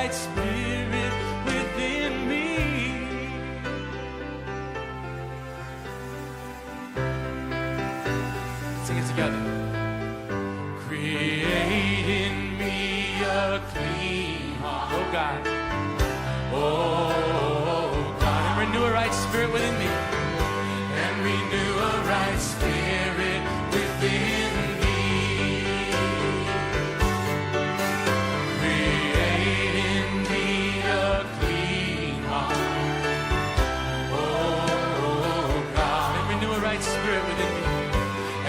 right spirit within me. Sing it together. Create in me a clean heart, oh God. Oh God, and renew a right spirit within me. And renew a right spirit within me. Create in me a clean heart. Oh God, and renew a right spirit within me.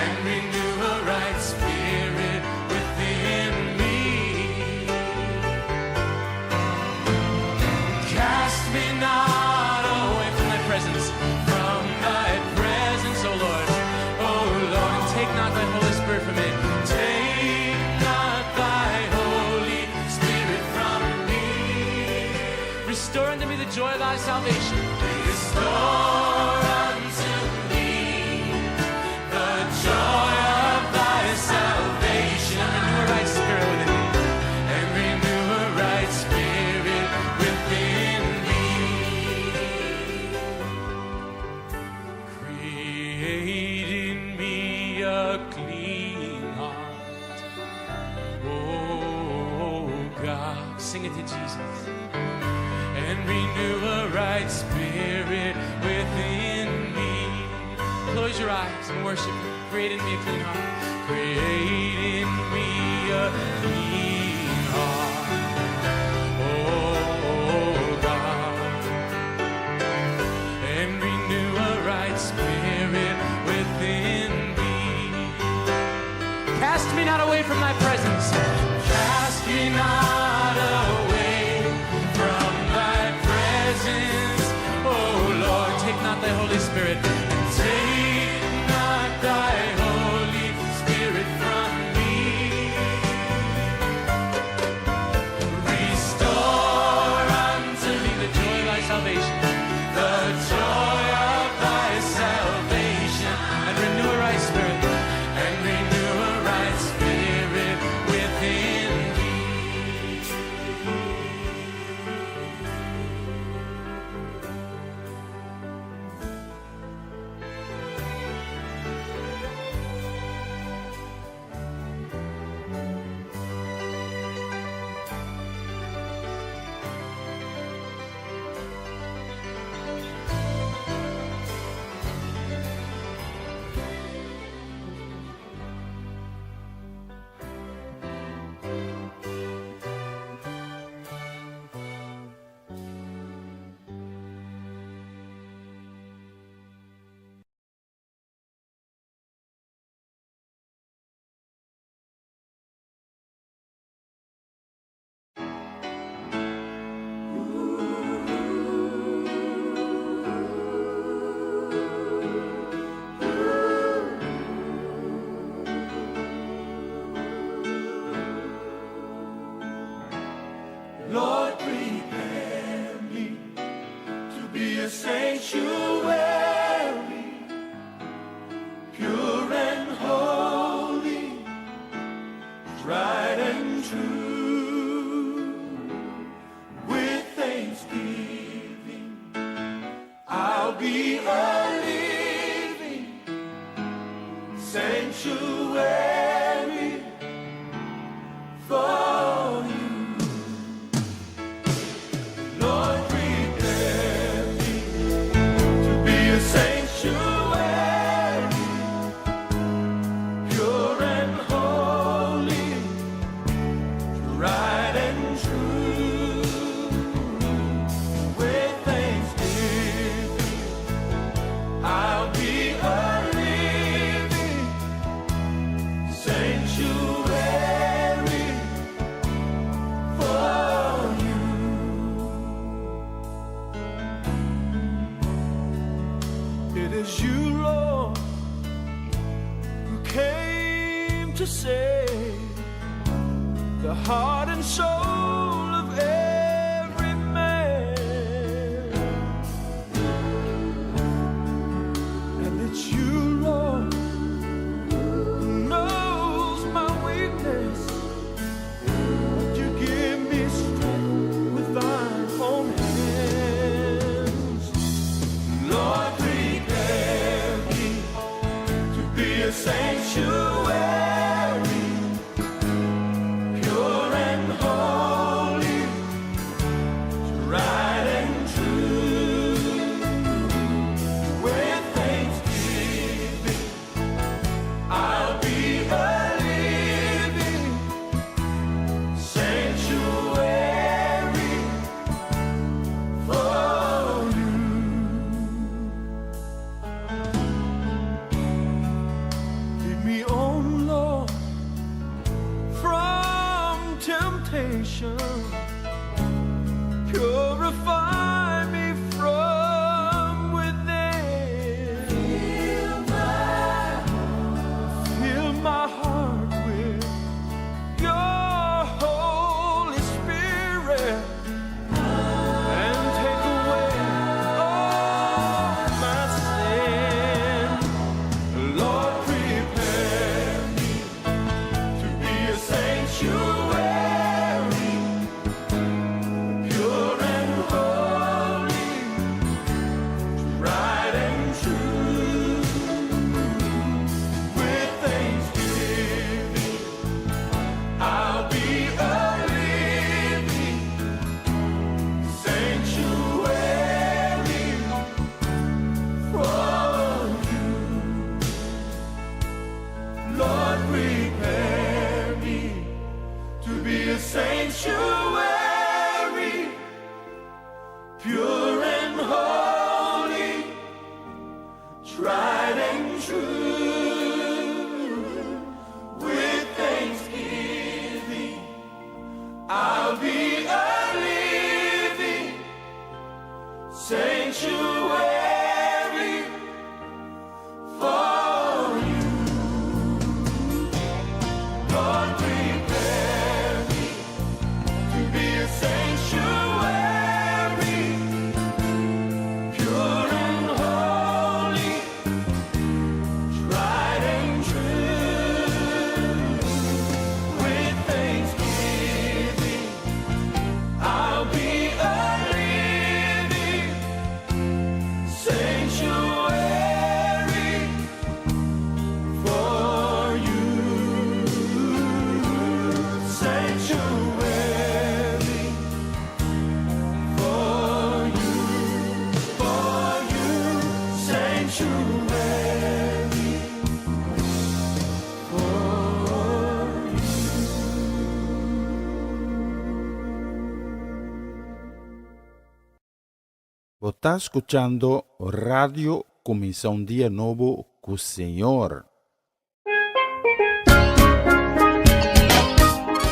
And renew a right spirit within me. Cast me not away from thy presence, from thy presence, O Lord. O Lord, and take not thy Holy Spirit from me. Take not thy Holy Spirit from me. Restore unto me the joy of thy salvation. Restore unto me the joy of thy salvation. And renew a right spirit within me. And renew a right spirit within me. Create in me a clean heart. Oh God, sing it to Jesus. And renew a right spirit within me. Close your eyes and worship Him. Create in me a clean heart. Create in me a clean heart. Oh God. And renew a right spirit within me. Cast me not away from thy presence. Cast me not away from thy presence. Oh Lord, take not thy Holy Spirit. Take not thy Holy Spirit from me. Restore unto me the joy of thy salvation, the joy of thy salvation, and renew a right spirit, and renew a right spirit within me. Lord, prepare me to be a sanctuary, pure and holy, tried and true. With thanksgiving, I'll be a living sanctuary for you. Lord, prepare me to be a sanctuary, pure and holy, tried and true. With thanksgiving, I'll be a living sanctuary for you. It is you, Lord, who came to save the heart and soul of every man. And it's you, Lord, who knows my weakness. But you give me strength. Sanctuary, pure and holy, tried and true. With thanksgiving, I'll be a living sanctuary for you. Lord, prepare me to be a sanctuary, pure and holy, tried and true. With thanksgiving, I'll be a living sanctuary for you. Sanctuary for you, for you, sanctuary for you. Bo ta skuchando Radio Kuminsá un Dia Nobo ku Señor.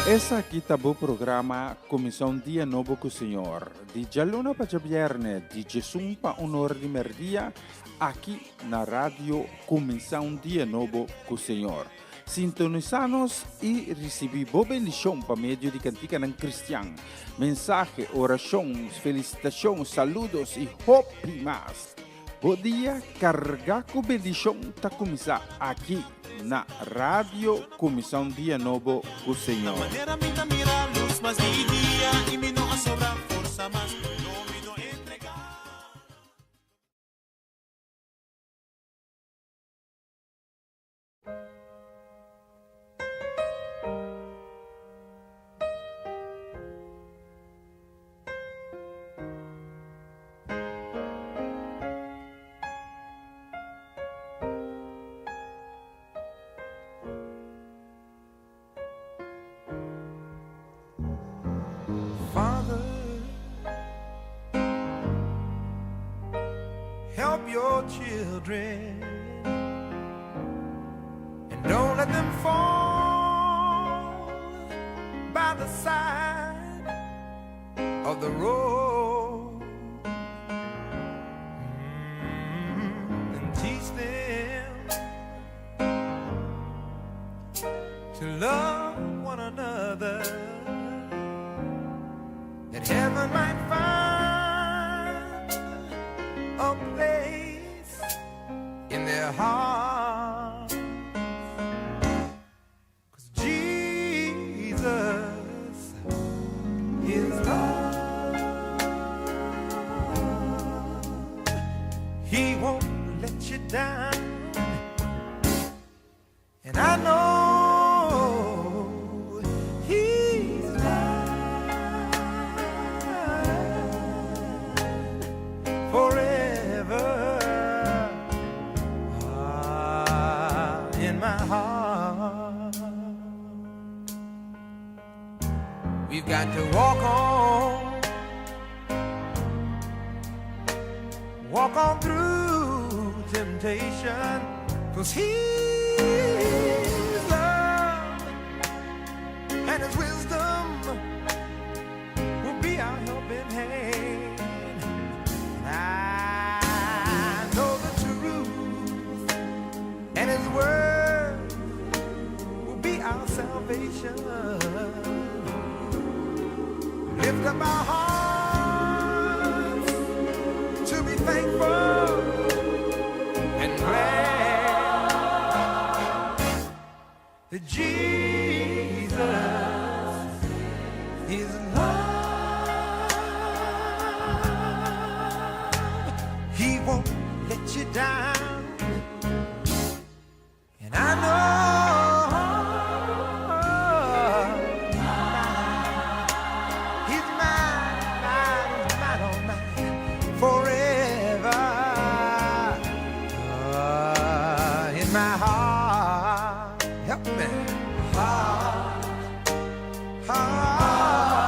Esaki ta bo programa Kuminsá un Dia Nobo ku Señor, di djaluna pa djabièrnè di djesun pa un ora di mèrdia aki na Radio Kuminsá un Dia Nobo ku Señor. Sintonisá nos i risibí bo bendishon pa medio di kantikanan kristian, mensahe, orashon, felisitashon, saludos i hopi mas. Bo dia kargá ku bendishon ta kuminsá aki na Radio Kuminsá un Dia Nobo ku Señor. Father, help your children and don't let them fall by the side of the road. And teach them to love one another that heaven might find a place in their hearts. 'Cause Jesus is love. He won't let you down. And I know he's mine forever. Ah, in my heart. We've got to walk on, walk on through temptation, 'cause His love and His wisdom will be our helping hand. I know the truth, and His word will be our salvation. Lift up our hearts to be thankful and glad that Jesus is love. He won't let you down. And I know he's mine, mine, mine, oh mine, forever. In my heart, help me. Heart, heart.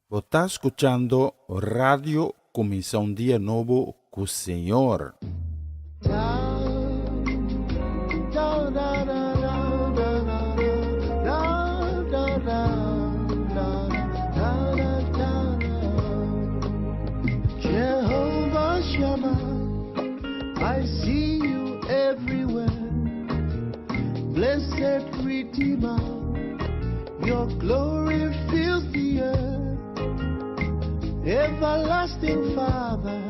Bo ta skuchando Radio Kuminsá un Dia Nobo ku Señor. Jehovah Shammah, I see you everywhere. Blessed Redeemer, your glory fills the earth. Everlasting Father,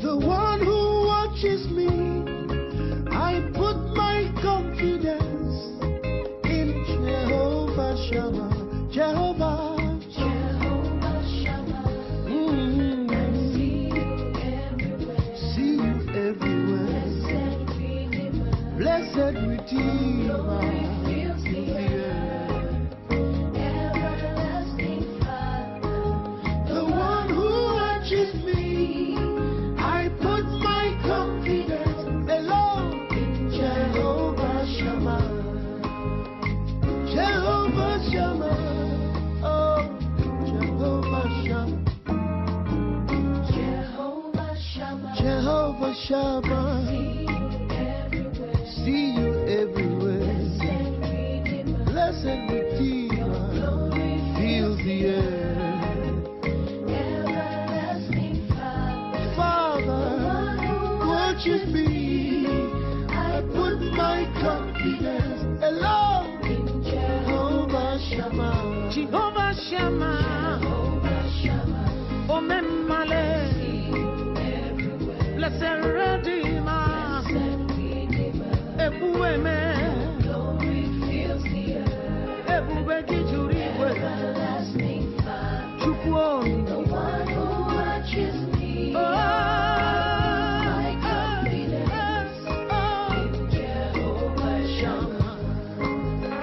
the one who watches me, I put my confidence in Jehovah Shammah. Jehovah. Jehovah Shammah, I see you everywhere. See you everywhere. Blessed Redeemer, Blessed Redeemer. glory fills the earth. Everlasting Father, The one who watches me, I put my confidence alone in Jehovah Shammah. Jehovah Shammah, oh, Jehovah Shammah, Jehovah Shammah, Jehovah Shammah, see you everywhere. see you everywhere. Blessed Redeemer, Blessed Redeemer, glory fills the earth. Everlasting Father, Father, one who watches me, I put my confidence alone in Jehovah Shammah. Jehovah Shammah, Jehovah Shammah, Omemmale, see you everywhere. Blessed Redeemer, Blessed Redeemer, Ekwueme, glory fills the earth. Ebube gị juru igwe, Everlasting Father, Chukwu the olise. one who watches me, Oh, my confidence oh, in Jehovah Shammah.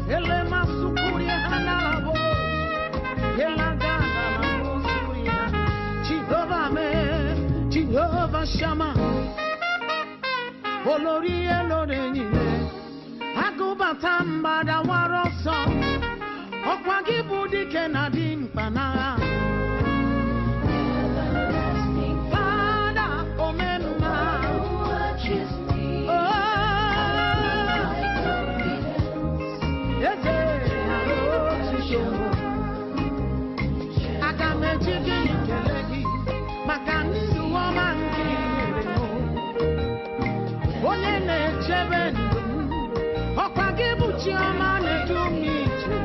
Ele masukuria hanalabo, elagana lamusuria. Jehovah me, Jehovah Shammah, olórí elórí enyime, agụbata mgbada wara ọsọ, ọkwa gị bụ dike na dimkpa n'agha. Everlasting Father, omemma, who watches me, oh, my confidence, eze otuto. Aga m eji gị kele gị maka ndụ ọma nke i nyere m. Onye na-echebe ndụ m, ọkwa gị bụ Chiọma na-edu m ije.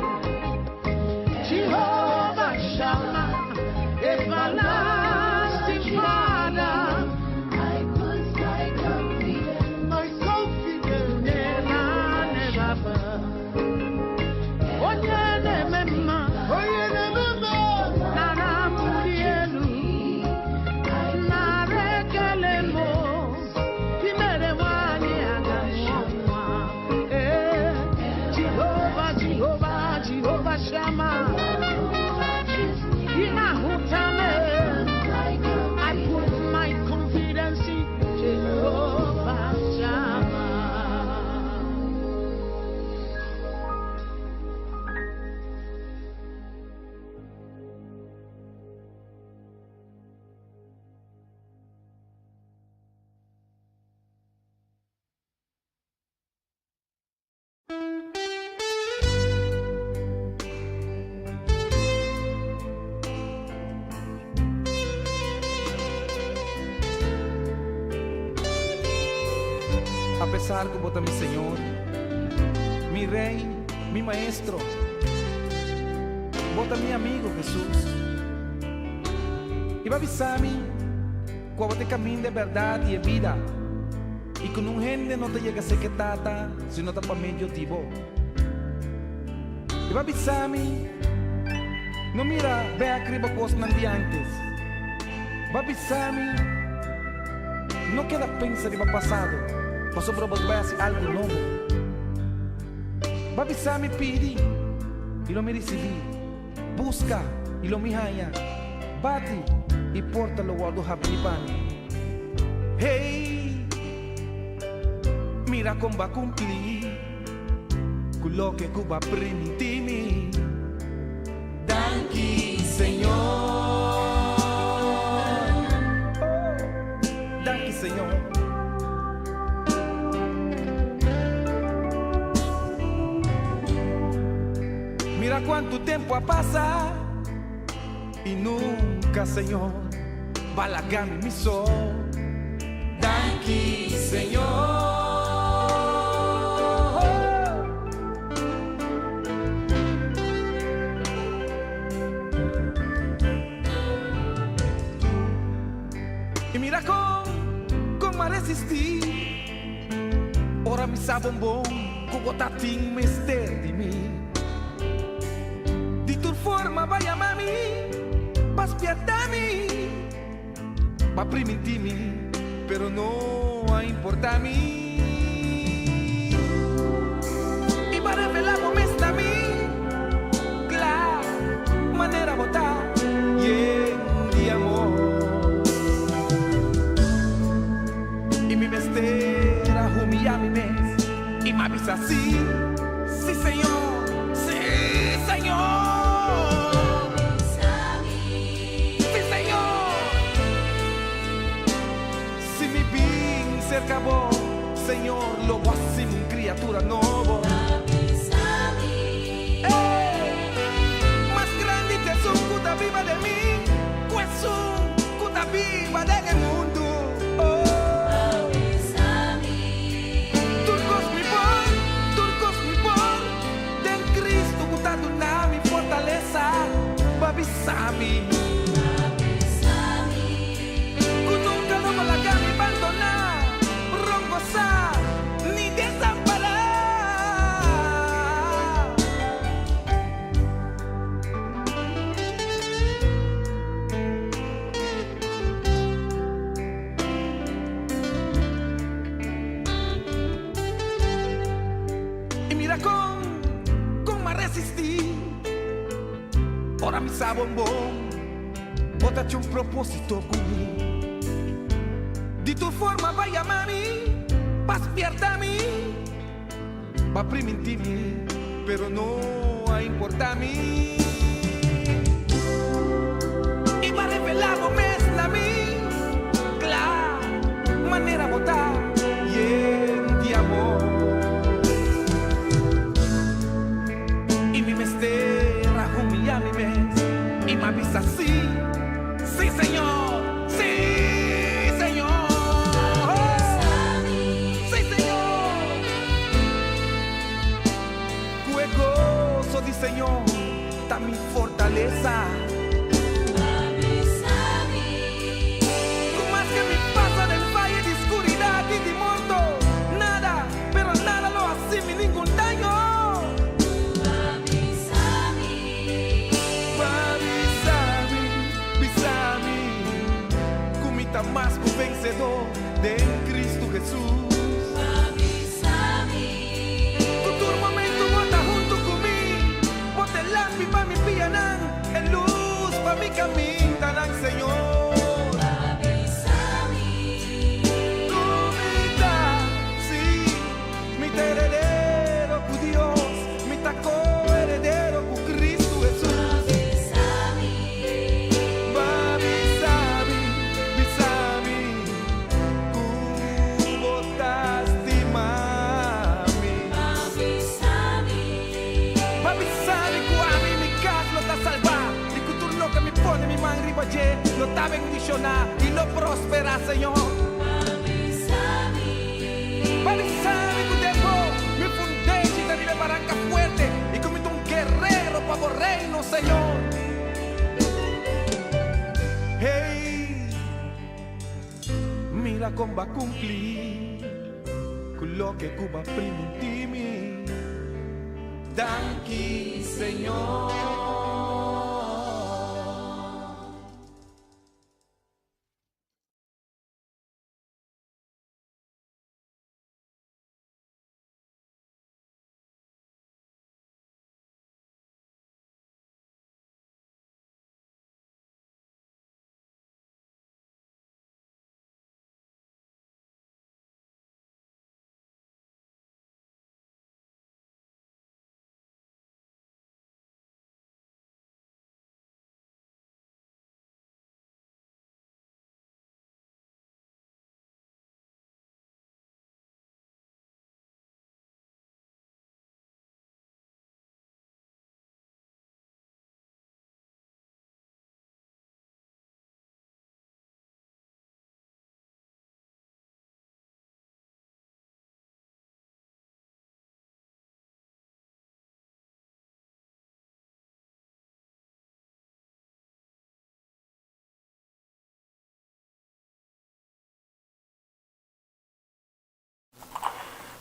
Jehovah Shammah, everlasting Father, I put my confidence My confidence, never, never. Onye na-eme mma, onye na-eme mma, nara mbuli elu. Nara ekele m i mere nwanyị aga mụọ nwa ee Jehova Jehova Jehova Shammah who watches me, ị na-ahụta m my I put my confidence in Jehovah Shammah. Apesar ku bo ta mi Señor, mi Rei, mi Maestro, bo ta mi amigu Hesus. I b'a bisa mi, ku abo ta e kaminda, bèrdat i bida. I ku ningun hende no ta yega serka Tata, si no ta pa medio di bo. I b'a bisa mi, no mira bèk riba kosnan di antes. B'a bisa mi, no keda pensa riba pasado, pasobra bo ta bai hasi algu nobo. B'a bisa mi pidi i lo mi risibí, buska i lo mi haña, bati i porta lo wòrdu habrí pa mi. Hey, mira kon b'a kumplí ku loke ku b'a primintí mi. Danki, Señor. Oh, danki, Señor. Mira cuanto tempo a pasa y nunca, Señor, b'a laga mi mi so. Danki, Señor. Y mira con m'a resistí Ora mi sa bon bon ku bo ta tin mester di mi Di tur forma b'a yama mi pa spierta mi B'a primintí mi pero no a importá mi Y b'a revelá bo mes na mi Kla manera bo ta yen di amor Y mi mester a humillá mi mes y m'a bisa sí, sí Señor, sí Señor. Sí Señor. Si mi bin serka bo, Señor, lo bo hasi mi un kriatura nobo. Ey, mas grandi ta esun ku ta biba den mi, ku esun ku ta biba den e mundu. Oh. Tur kos mi por, tur kos mi por, den Cristo ku ta duna mi fortalesa, b'a bisa mi. Ku nunka lo bo laga mi bandoná, brongosá, ni desampará. Y mira con m'a resistí Ora mi sa bon bon Bo ta tin un propósito ku mi Di tur forma b'a yama mi Pa spierta mi B'a primintí mi Pero no a importá mi Y b'a revelá bo mes na mi Kla manera bo ta yen di amor Y mi mester a humillá mi mes Y m'a bisa sí, sí Señor, sí Señor. Sí Señor. Ku e goso di Señor ta mi fortalesa. Ku maske mi pasa den vaye di skuridat i di morto, nada, pero nada lo hasi mi ningun daño. B'a bisa mi, bisa mi, ku mi ta mas ku vensedó den Cristo Hesus. Ku tur momento bo ta huntu ku mi, bo ta e lampi pa mi pianan, e lus pa mi kamindanan, Señor. Ku mi ta, sí, mi ta heredero ku Dios, mi ta ko-heredero ku Cristo Hesus. B'a bisa mi, bisa mi, ku bo ta stima mi. B'a bisa mi ku ami i mi kas lo ta salbá i ku tur loke mi pone mi man riba dje lo ta bendishoná i lo prosperá, Señor. B'a bisa mi ku den bo mi fundeshi ta riba e baranka fuerte i ku mi ta un guerero pa bo reino, Señor. Hey, mira kon b'a kumpli ku loke ku b'a primintí mi. Danki, Señor.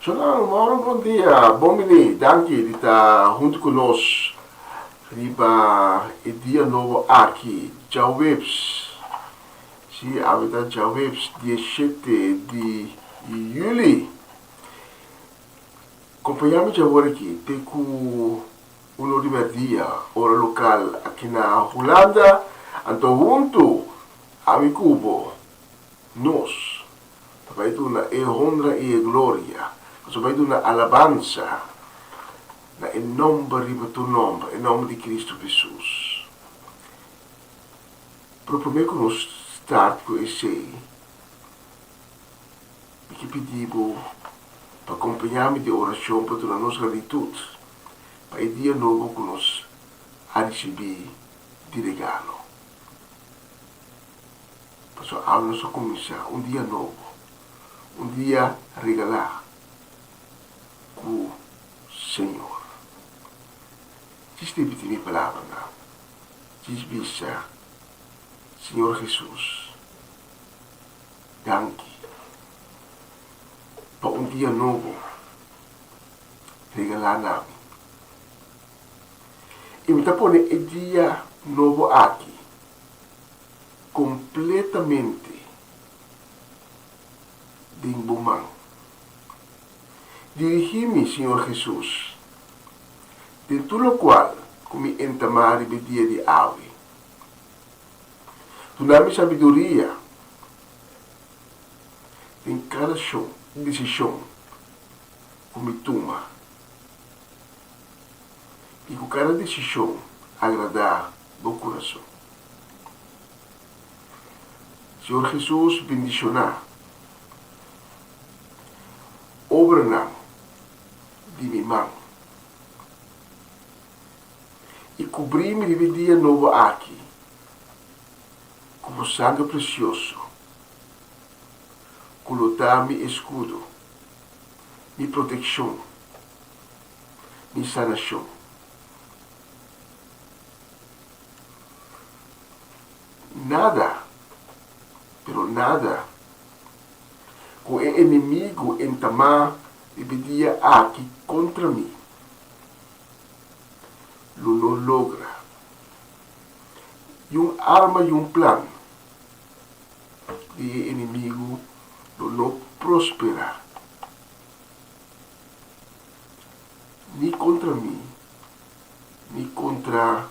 Shonal, Mauro bon dia, bon bini, danki di ta huntu ku nos riba e dia nobo aki, djaweps, si awe ta djaweps dieshete di yuli. Kompañá mi djawor aki te ku uno di mèrdia, ora lokal aki na Hulanda, anto huntu ami ku bo nos Ta bai duna e honra i e gloria. Nos ta bai duna alabansa na e nomber riba tur nomber, e nomber di Cristo Jesus. Pero prome ku nos start ku esei, mi ke pidi bo pa kompañá mi den orashon pa duna nos gratitut pa e dia nobo ku nos a risibí di regalo. Pasobra awe nos a kuminsá un dia nobo, un dia regalá ku Señor. Djis ripití mi palabranan. Djis bisa, Señor Hesus, danki pa un dia nobo regalá na mi. I mi ta pone e dia nobo aki kompletamente den bo man. Dirigí mi, Señor Hesus, den tur lokual ku mi entamá riba e dia di awe. Duna mi sabiduria den kada desishon ku mi tuma i ku kada desishon agradá bo kurason. Señor Jesus bendiciona obranan di mi man y cubri mi riba e dia nobo aki cu bo sangre precioso cu lo ta mi escudo, mi proteccion, mi sanacion. Nada, pero nada, ku e enemigu entamá riba e dia aki kontra mi, lo no logra. I un arma i un plan di e enemigu lo no prosperá, ni kontra mi, ni kontra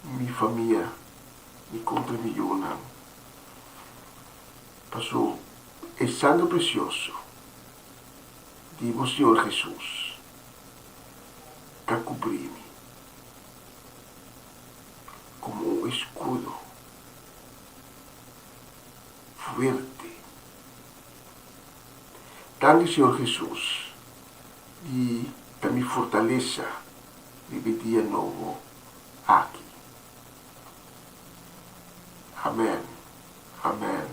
mi famia, ni kontra mi yunan. Paso e sangre presioso di bo Señor Jesus ta kubri mi komo un eskudo fuerte. Danki Señor Jesus di ta mi fortalesa riba e dia nobo aki. Amen, amen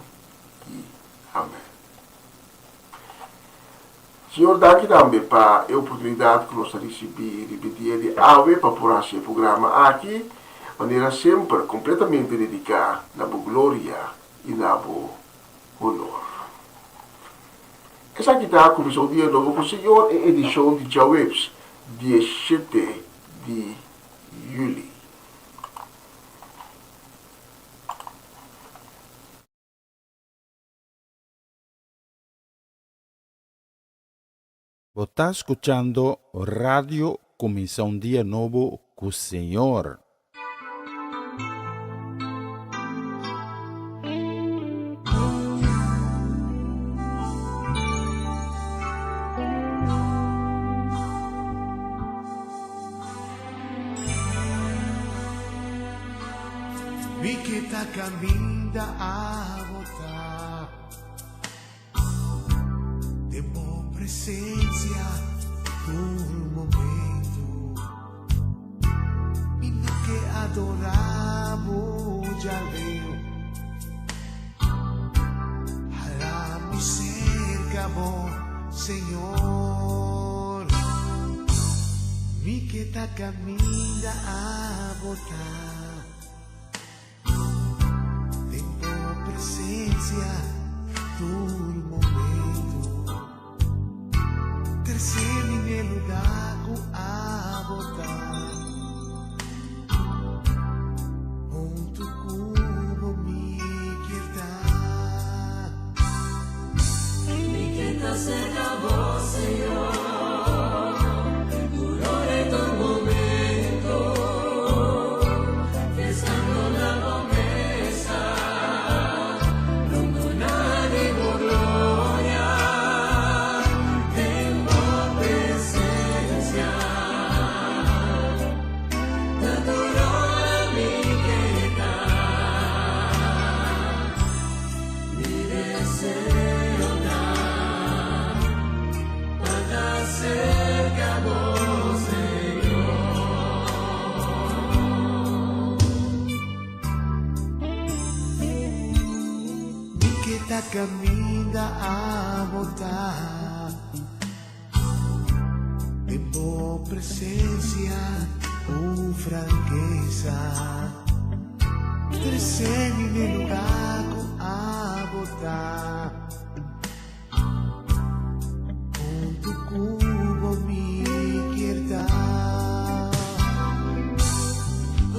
i amen. Señor danki tambe pa e oportunidat ku nos a risibí riba e dia di awe pa por hasi e programa aki, manera semper kompletamente dediká na bo gloria i na bo honor. Esaki ta kuminsá un dia nobo ku Señor e edishon di djaweps dieshete di yüli. Bo ta skuchando Radio Kuminsá un Dia Nobo ku Señor. Mi ke ta kaminda abo ta Den bo presencia tur momento Mi no ke adora bo djaleu Hala mi serka bo Señor Mi ke ta kaminda abo ta Den bo presencia tur momento. Trese mi n'e lugá ku abo ta. Huntu ku bo mi kier ta. Mi ke ta serka bo, Señor, tur ora i tur momento, pensando na bo mesa, rondona di bo gloria, den bo presensia. Ta tur ora mi ke ta, mi deseo ta, pa ta serka bo, Señor. Mi ke ta kaminda abo ta. Den bo presensia ku frankesa. Trese mi n'e lugá ku abo ta. Huntu ku bo mi kier ta.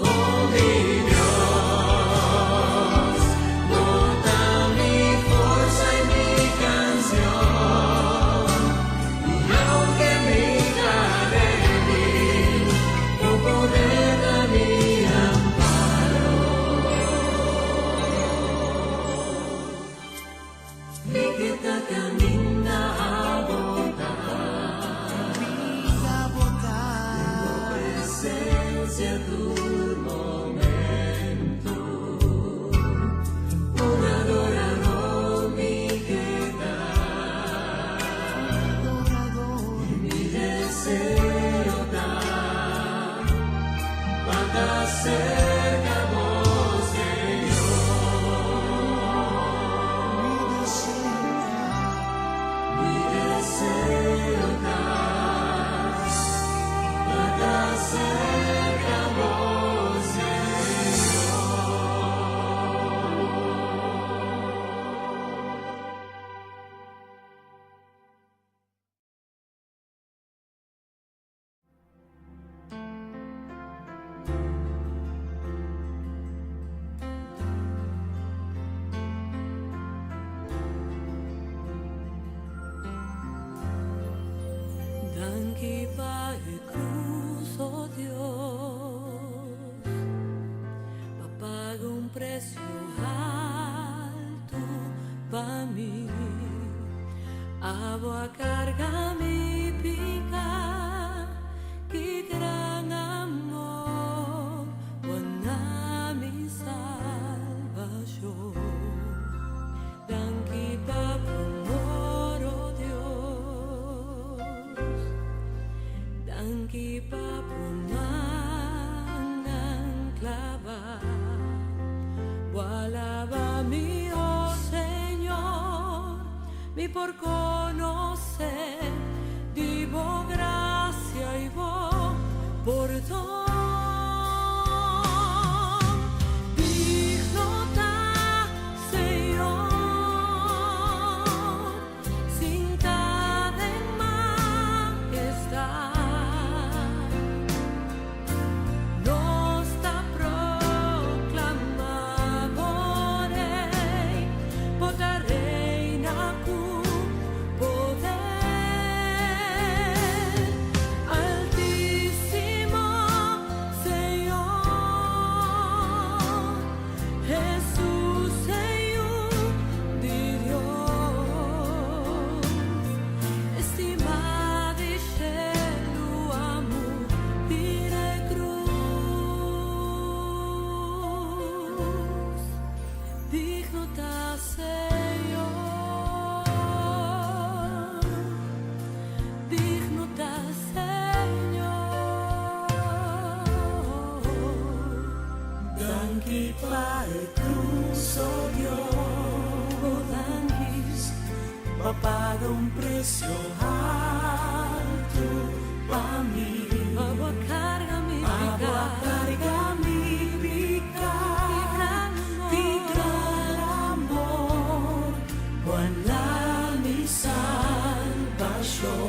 Oh, mi Dios, bo ta mi forsa i mi kansion. I aunke mi ta débil, bo poder ta mi amparo. Mi ke ta kaminda abo ta, Kaminda bo ta. Presensia tur momento. Un adorador mi ke ta, Adorador. Mi deseo ta, pa ta serka bo, Señor. Mi deseo ta. Mi deseo ta, pa ta serka bo, Señor. Danki pa e krus, oh Dios, pa paga un presio altu pa mi. Abo a karga mi piká, ki gran amor, pa mi salbashon. Danki pa amor, oh Dios. Danki pa mannan klabá. Alabá mi, oh Señor, mi por konosé di bo grasia i bo pordon. Digno ta, Señor, sintá den mahestat. Nos ta proklamá bo Rei, bo ta reina ku poder. Altísimo Señor, Jesús, Señor di Dios, Stimá di shelu a muri na krus. Digno ta, Señor, digno ta, Señor. Danki pa e krus, oh Dios, Danki, pa paga un presio altu pa mi. Abo a karga mi Abo a piká. karga mi piká. Gran Ki amor. gran amor, pa mi salbashon.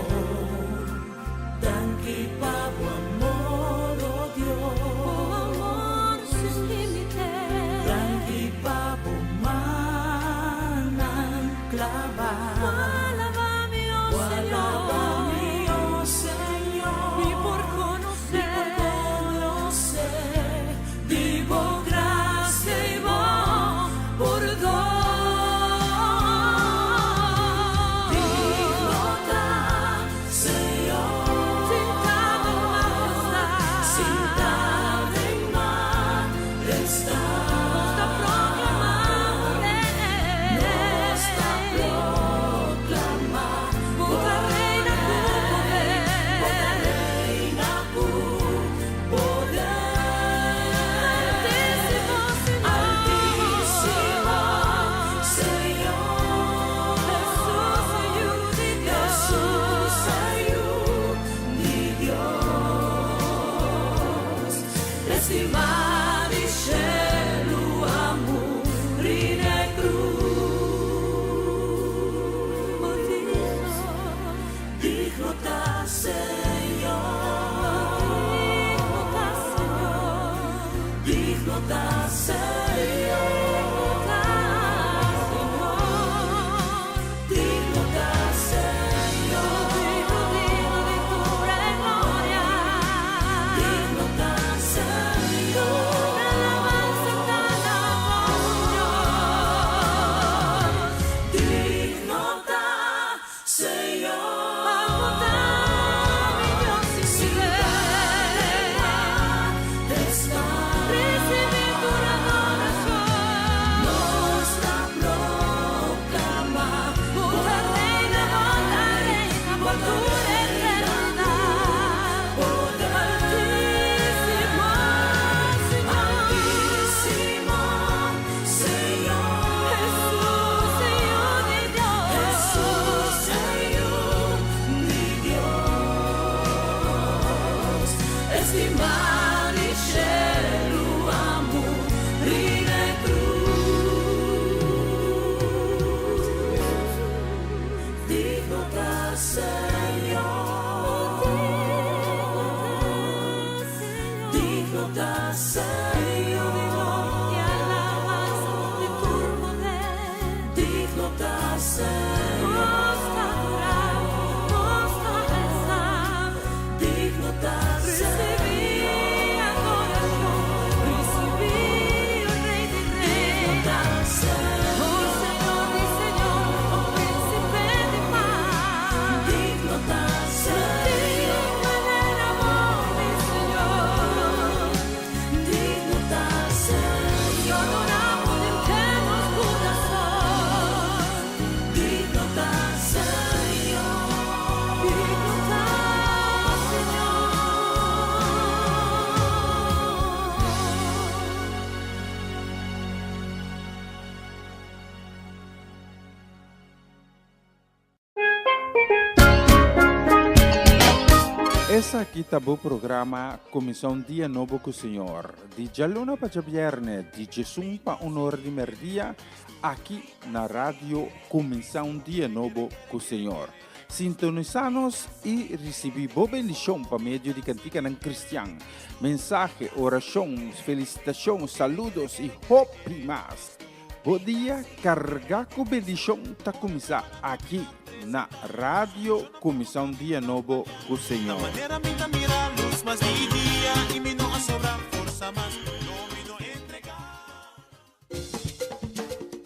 Esaki ta bo programa Kuminsá un Dia Nobo ku Señor, di djaluna pa djabièrnè di djesun pa un or di mèrdia, aki na Radio Kuminsá un Dia Nobo ku Señor. Sintonisá nos i risibí bo bendishon pa medio di kantikanan kristian, mensahe, orashon, felisitashon, saludos i hopi mas. Bo dia carga cu bendicion ta cuminsa aki na Radio Cuminsa un Dia Nobo cu Señor.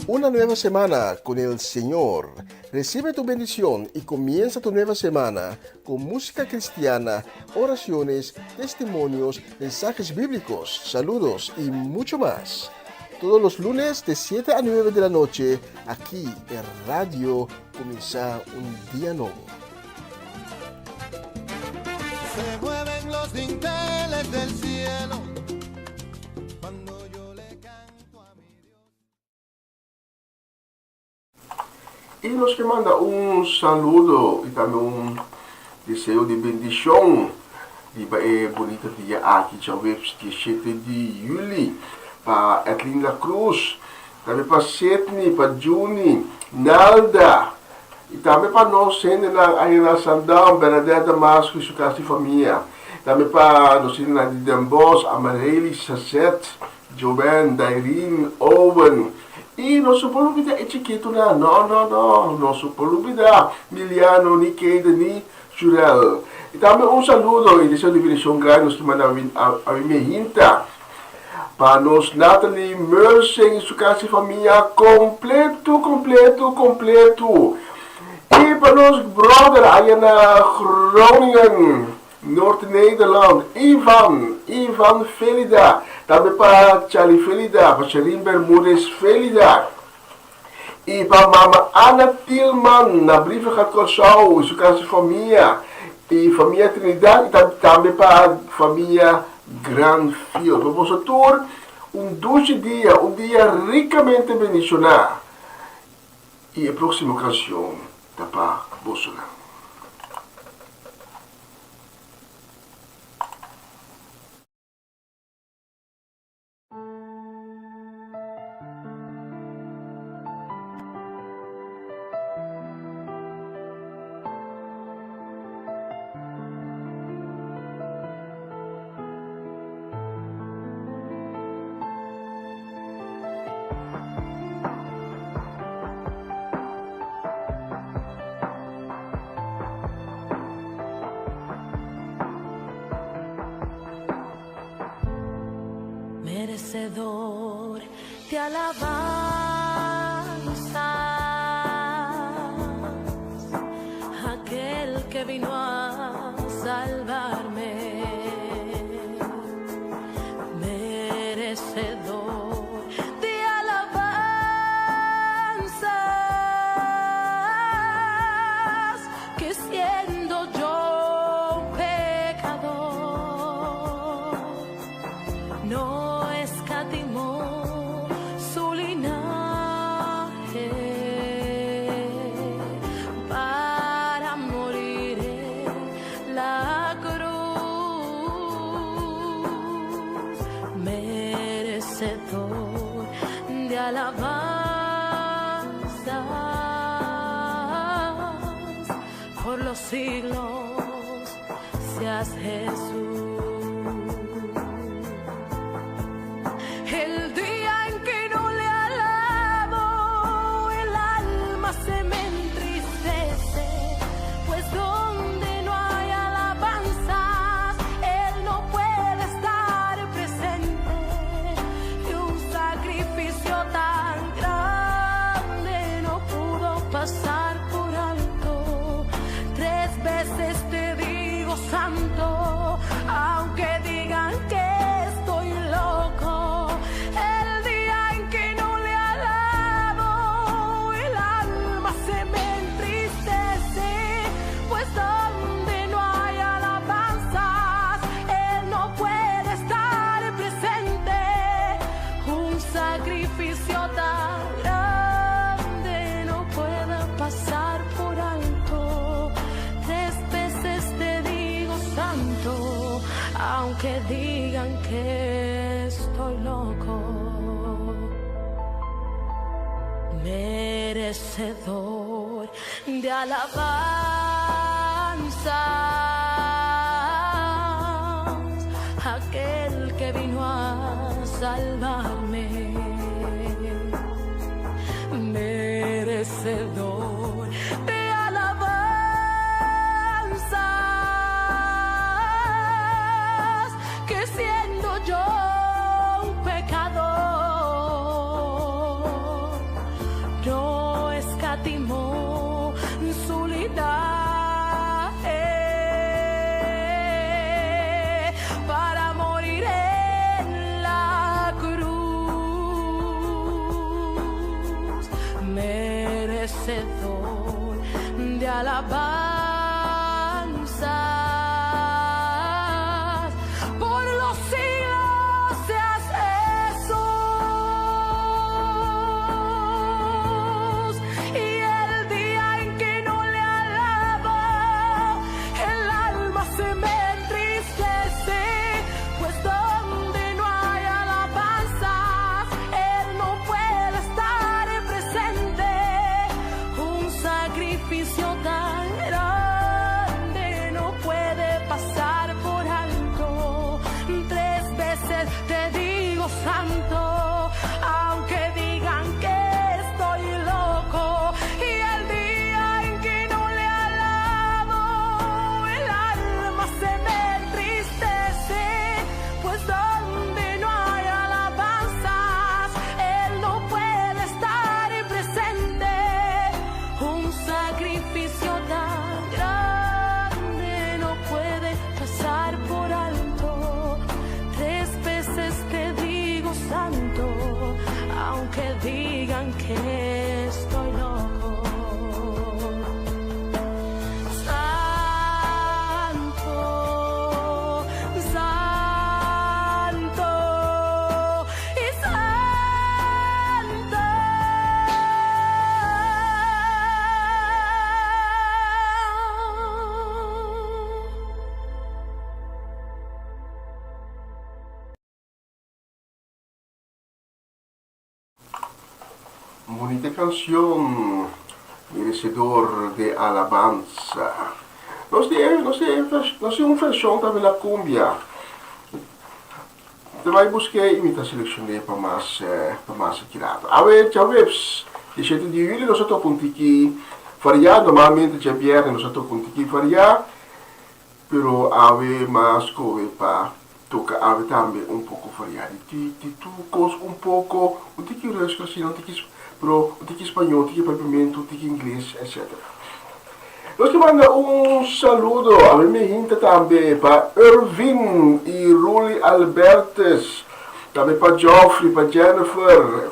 Una nueva semana con el Señor. Recibe tu bendición y comienza tu nueva semana con música cristiana, oraciones, testimonios, mensajes bíblicos, saludos y mucho más. Todos los lunes de 7 a 9 de la noche, aquí en Radio Comienza un Día Nuevo. Se mueven los dinteles del cielo cuando yo le canto a mi Dios. I nos ke manda un saludo i tambe un deseo di bendishon riba e bunita dia aki djaweps dieshete di yuli pa Edlin La Cruz, tambe pa Sidney, pa Juni, Nalda i tambe pa nos hendenan aya na Sandam, Bernadette Damasco i su kas di famia, tambe pa nos hendenan di Den Bosch, Amarely, Sazet, Joben, Dairin, Owen. I nos no por lubidá e chikitunan, no, no, no, nos no por lubidá Miliano, ni Keiden, ni Jurel. I tambe un saludo i deseo di bendishon grandi nos ta manda awe mehinta pa nos Natalie Mersing i su kas i famia kompletu, kompletu, kompletu. I pa nos brother aya na Groningen, Noord-Nederland, Ivan, Ivan Felida, tambe pa Charlie Felida, pa Shereen Bermudez Felida i pa mama Ana Tilman na Brievengat Kòrsou i su kas di famia i famia Trinidad i tambe pa famia Granfield. Pa boso tur un dushi dia, un dia rikamente bendishoná i e próksimo kanshon ta pa bosonan. Merecedor de alabanzas, aquel que vino a salvarme. Merecedor de alabanzas, que siendo yo un pecador, no escatimó su linaje para morir en la cruz, merecedor de alabanzas por los siglos seas Jesús. El día en que no le alabo, el alma se me entristece, pues donde no hay alabanzas, Él no puede estar presente. Y un sacrificio tan grande no pudo pasar por alto. Tres veces te digo santo, aunque digan que estoy loco. El día en que no le alabo, el alma se me entristece, pues donde no hay alabanzas, Él no puede estar presente. Un sacrificio tan grande no puede pasar por alto. Tres veces te digo santo, aunque digan que estoy loco. Merecedor de alabanzas, aquel que vino a salvarme, merecedor de alabanzas, que siendo yo un pecador, no escatimó su linaje para morir en la cruz, merecedor de alabanzas, por los siglos seas Jesús. Y el día en que no le alabo, el alma se me entristece, pues donde no hay alabanzas, Él no puede estar presente. Un sacrificio tan grande no puede pasar por alto. Tres veces te digo santo, aunque digan que Bunita cancion, merecedor de alabanza. Nos tin, nos tin, nos tin un version tambe na cumbia. Ta bai busk'é i mi ta selekshon'é pa mas pa mas akirato. Awe djaweps di shete di yuli nos a toka un tiki variá. Normalmente djabièrnè nos a toka un tiki variá, pero awe mas kohe pa toka awe tambe un poko variá. Di ti di tur kos un poko, un tiki rùsku asina, un tiki pero un tiki spañó, un tiki papiamentu, un tiki ingles, etcetera. Nos ta manda un saludo a mi mihinta tambe pa Irvin y Rully Albertus, tambe pa Geoffrey, pa Jennifer,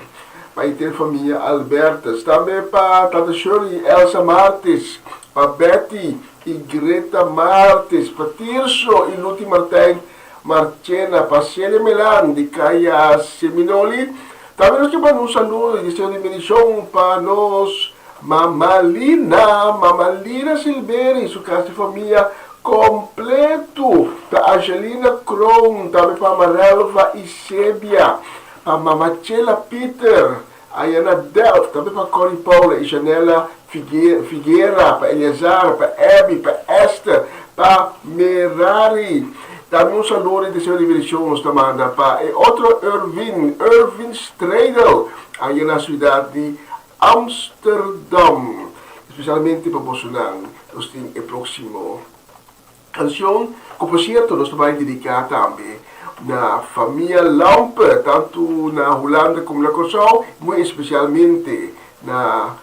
pa henter famia Albertus, tambe pa Tata Shirley y Elsa Martis, pa Betty y Greta Martis, pa Tirso y Luti Martijn Marchena, pa Celia Melan di Kaya Seminoli. Tambe nos ta manda un saludo y deseo di bendicion pa nos Mama Lina, Mama Lina Silveri y su casa y famia completo, pa Angelina Kroon, tambe pa Marelva y Sebia, pa Mama Chela Pieter, aya na Delft, tambe pa Corrie Paula y Janella Figuera, pa Eleazar, pa Abby, pa Esther, pa Merari. Tambe un saludo y deseo di bendicion nos ta manda pa e otro Ervin, Ervin Stradel, aya na ciudad di Amsterdam. Especialmente pa bosonan nos tin e proximo cancion cu por cierto nos ta bay dedica tambe na famia Lampe tanto na Hulanda como na Corsou muy especialmente na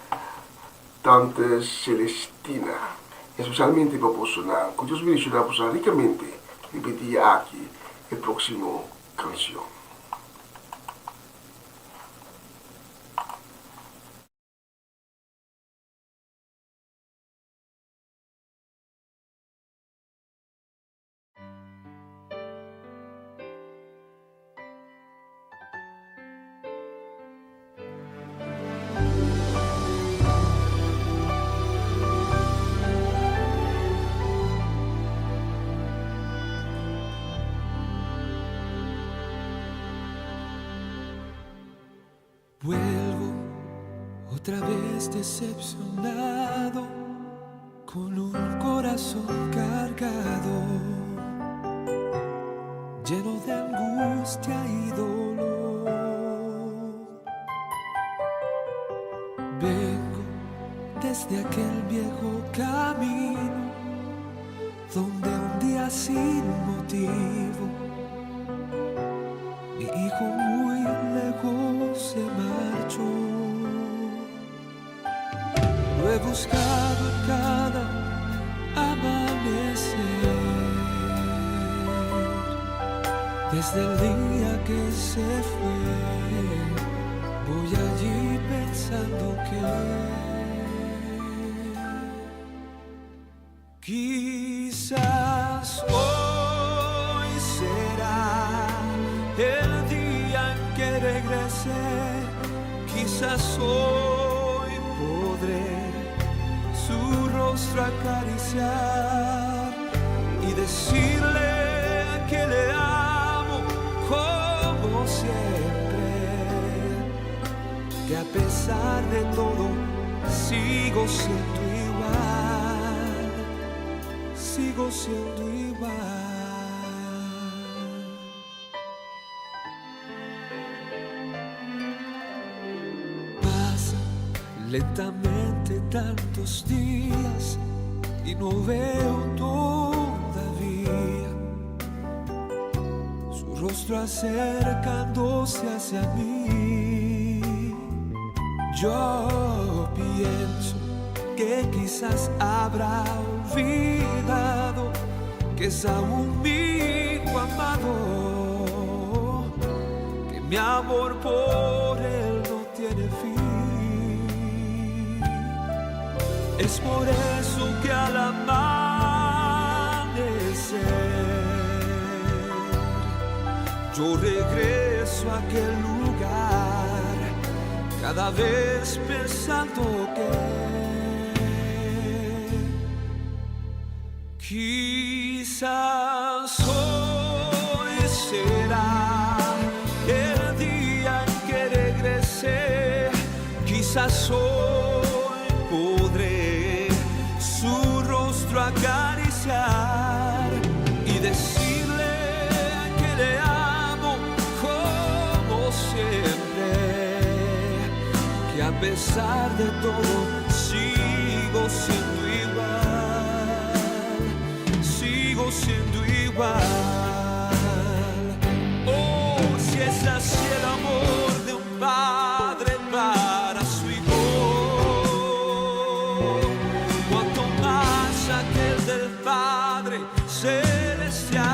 tante Celestina. Especialmente pa bosonan cu Dios bendiciona bosonan ricamente riba e dia aki e proximo cancion. Vuelvo otra vez decepcionado, con un corazón cargado, lleno de angustia y dolor. Vengo desde aquel viejo camino donde un día sin motivo mi hijo muy lejos se marchó. Lo he buscado en cada amanecer, desde el día que se fue, voy allí pensando que Quizás hoy será el día en que regrese, quizás hoy podré su rostro acariciar y decirle que le amo como siempre, que a pesar de todo sigo siendo igual, sigo siendo igual. Pasa lentamente tantos días y no veo todavía su rostro acercándose hacia mí. Yo pienso que quizás habrá olvidado que es aún mi hijo amado, que mi amor por él no tiene fin. Es por eso que al amanecer yo regreso a aquel lugar, cada vez pensando que quizás hoy será el día en que regrese, quizás. acariciar y decirle que le amo como siempre, que a pesar de todo sigo siendo igual, sigo siendo igual. Oh, si es así el amor de un padre para su hijo, cuanto más aquel del Padre Celestial,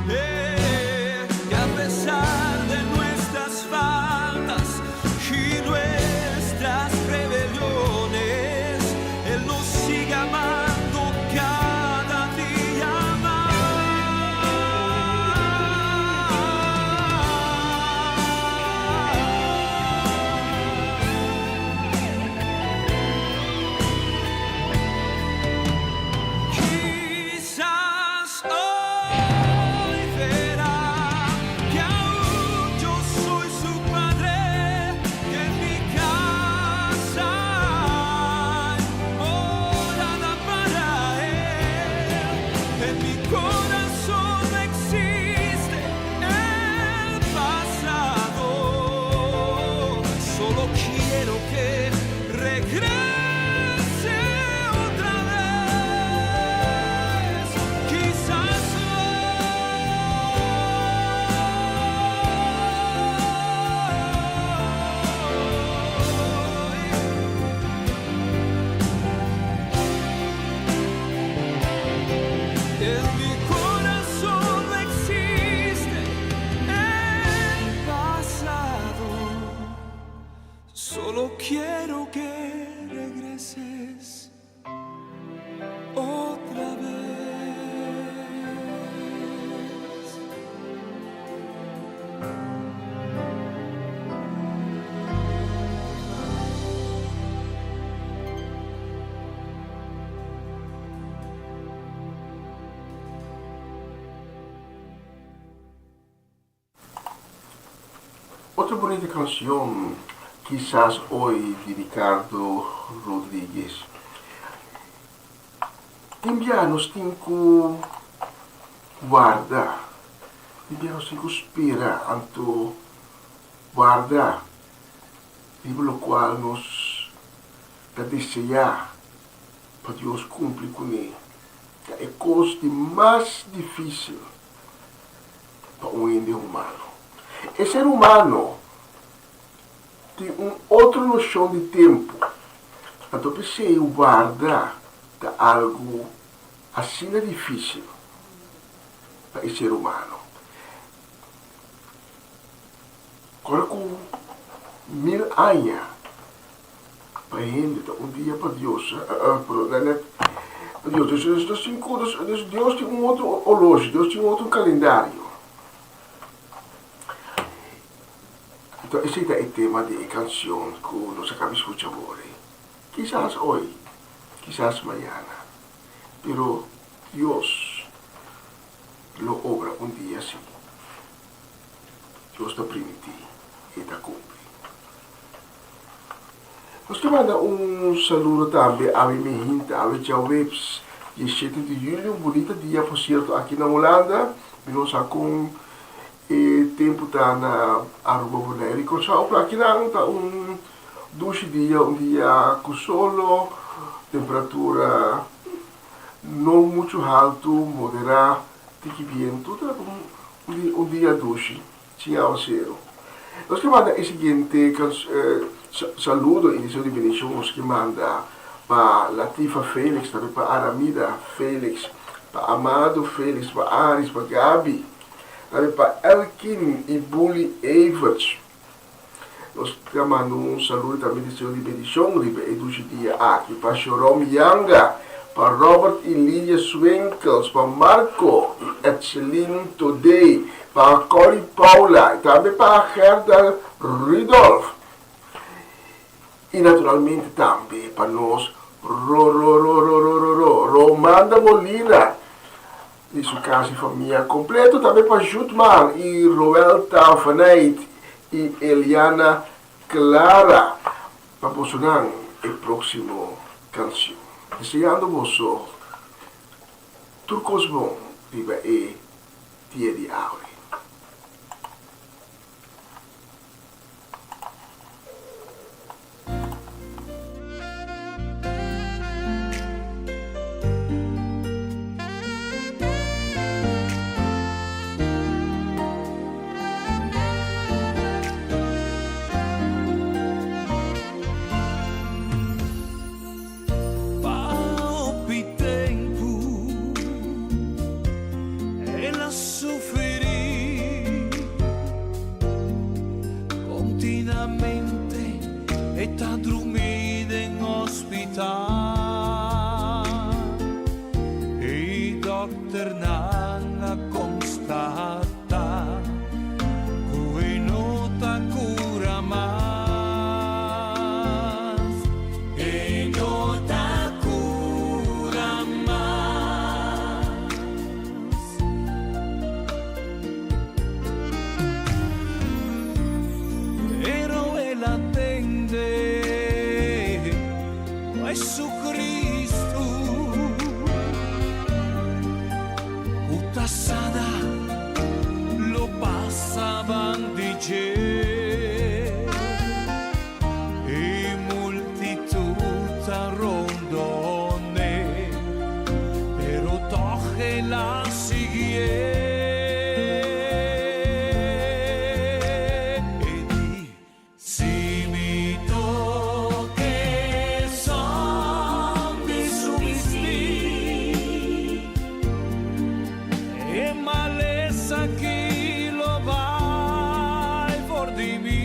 eh, que a pesar de nuestras faltas y nuestras rebeliones, Él nos sigue amando cada día más. Quizás hoy verá que aún yo soy su padre, que en mi casa hay morada para él. En mi corazón no existe el pasado. Solo quiero que regrese otra vez. Quizás hoy en mi corazón no existe el pasado. Solo quiero que regreses otra vez. Otro bunita cancion, Quizás Hoy di Ricardo Rodriguez. Tin bia nos tin cu warda, tin bia nos tin cu spera, anto warda riba locual nos ta desea pa Dios cumpli cune. Ta e cos di mas dificil pa un hende humano. E ser humano tin un otro noshon di tempu, anto p'esei warda ta algu asina difísil pa e ser humano. Kòrda ku mil aña pa hende ta un dia pa Dios. Pa Dios, dus tin ku, dus Dios tin un otro oloshi, Dios tin un otro kalendario. Anto esei ta e tema di e kanshon ku nos a kaba skucha awor. Kisas oy, kisas mañana, pero Dios lo obra un dia si. Dios ta primintí i e ta kumpli. Nos ke manda un saludo tambe awe mihinta, awe djaweps, dieshete di juli, un bunita dia por sierto aki na Hulanda. Mi no sa kon e tempu ta na Aruba, Bonaire i Kòrsou, pero akinan ta un dushi dia, un dia ku solo, temperatura no muchu haltu, moderá, tiki bientu, ta un dia dushi. Sin awaseru. Nos ke manda e siguiente saludo i deseo di bendishon nos ke manda pa Latifa Felix, tambe pa Aramida Felix, pa Amado Felix, pa Aris, pa Gaby, tambe pa Elkin i Bully Everts. Nos ta manda un saludo i tambe deseo di bendishon riba e dushi dia aki pa Shorom Yanga, pa Robert i Lidia Swinkels, pa Marco i Etseline Todey, pa Corrie Paula i tambe pa Gerda Rudolph. I naturalmente tambe pa nos Rororororororo Romanda Molina i su casa i famia completo, tambe pa Jutmar i Roelta Vaneit i Eliana Clara. Pa bosonan e proximo cancion. Deseando boso tur kos bon riba e dia di awe. Pa hopi tempu el a sufri Kontinamente e ta drumí den hospital I dòkternan a konstatá ku e no ta kura mas. E no ta kura mas. Pero el a tende Jesucristo ku ta sana lo pasa bandi dje. E multitud a rondon'é, pero tòg el a siguié. E di, Si mi toke som di su bistí, e malesa aki lo bai for di mi.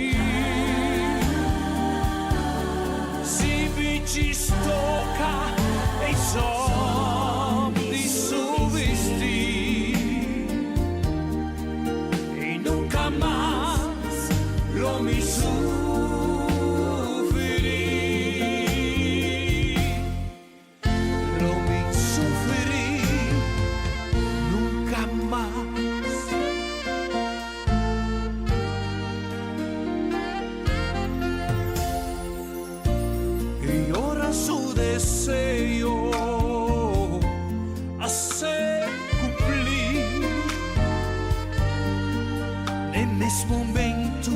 Si mi djis toka e som di su bistí, i nunka mas lo mi sufri. Lo mi sufri nunka mas. I ora su deseo a ser kumplí, n'e mes momento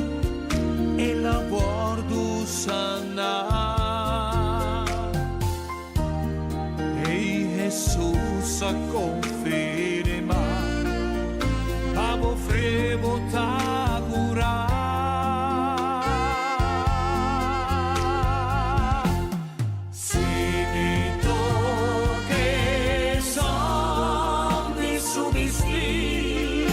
el a wòrdu saná. Ei Hesus a konfirmá, Pa bo fe bo ta kurá. Si mi toke som di su bistí,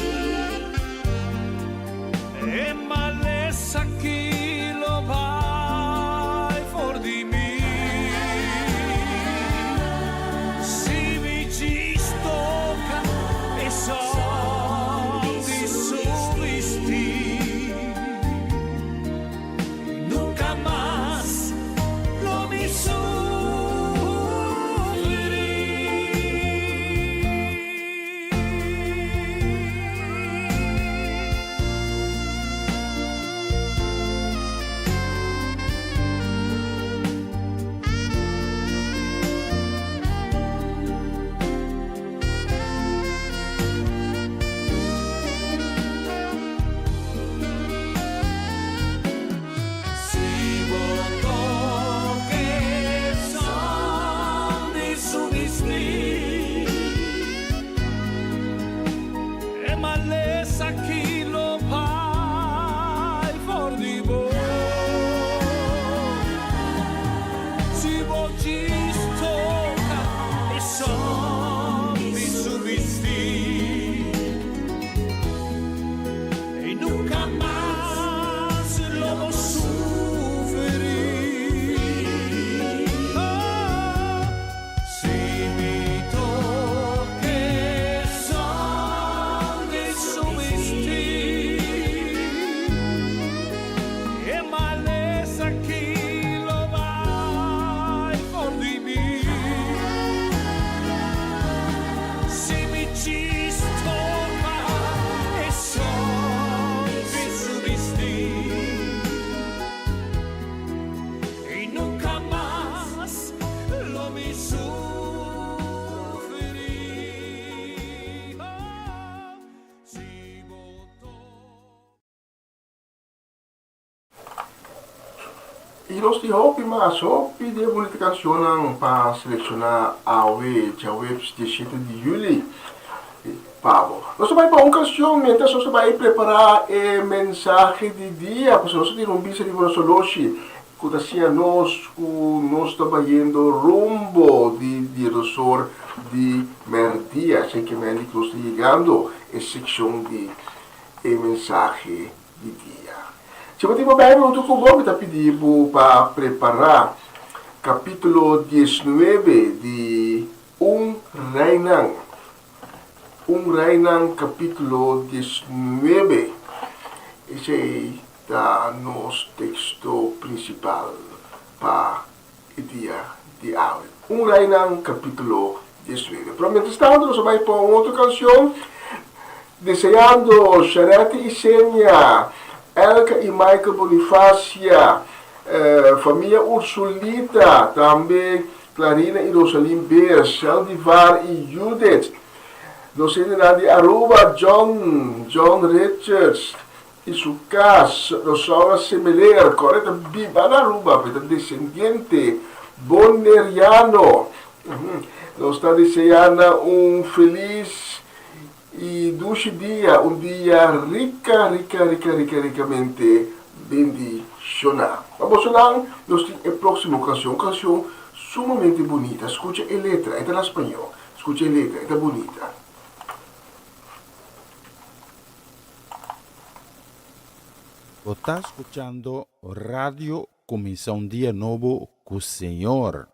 e malesa aki lo bai for di mi. Si mi djis toke. I nos tin hopi mas, hopi di e bunita cancionnan pa selecciona awe, djaweps diesshete di juli, pa bo. Nos ta bai pa un cancion mientras nos ta bai prepara e mensahe di dia, pasobra nos ta tin un bisa riba nos oloshi cu ta siña nos cu nos ta bayendo rumbo di diesdosor di merdia, asina ke mende cu nos ta yegando e seccion di e mensahe di dia. Si bo tin bo Bijbel huntu ku bo, mi ta pidi bo pa prepará kapítulo diesnuebe di Un Reinan. Un Reinan kapítulo diesnuebe. Esei ta nos teksto prinsipal pa e dia di awe. Un Reinan kapítulo diesnuebe. Pero mientrastantu nos a bai pa un otro kanshon, Deseando Sharette i Senia, Elka i Michael Bonifacia, famia Ursulita, tambe Clarina i Rosalyn Beers, Sheldivar i Judith, nos hendenan di Aruba, John, John Richards i su kas, Rosaura Semeler, kòrè ta biba na Aruba, pero e ta desendiente boneriano. Nos ta desea nan un felis I dushi dia, un dia rica, rica, rica, rica, ricamente bendiciona. Pa bosonan nos tin e proximo cancion, un cancion sumamente bunita. Scucha e letra, e ta na spañol. Scucha e letra, e ta bunita. Bo ta scuchando Radio Cuminsa un Dia Nobo cu Señor.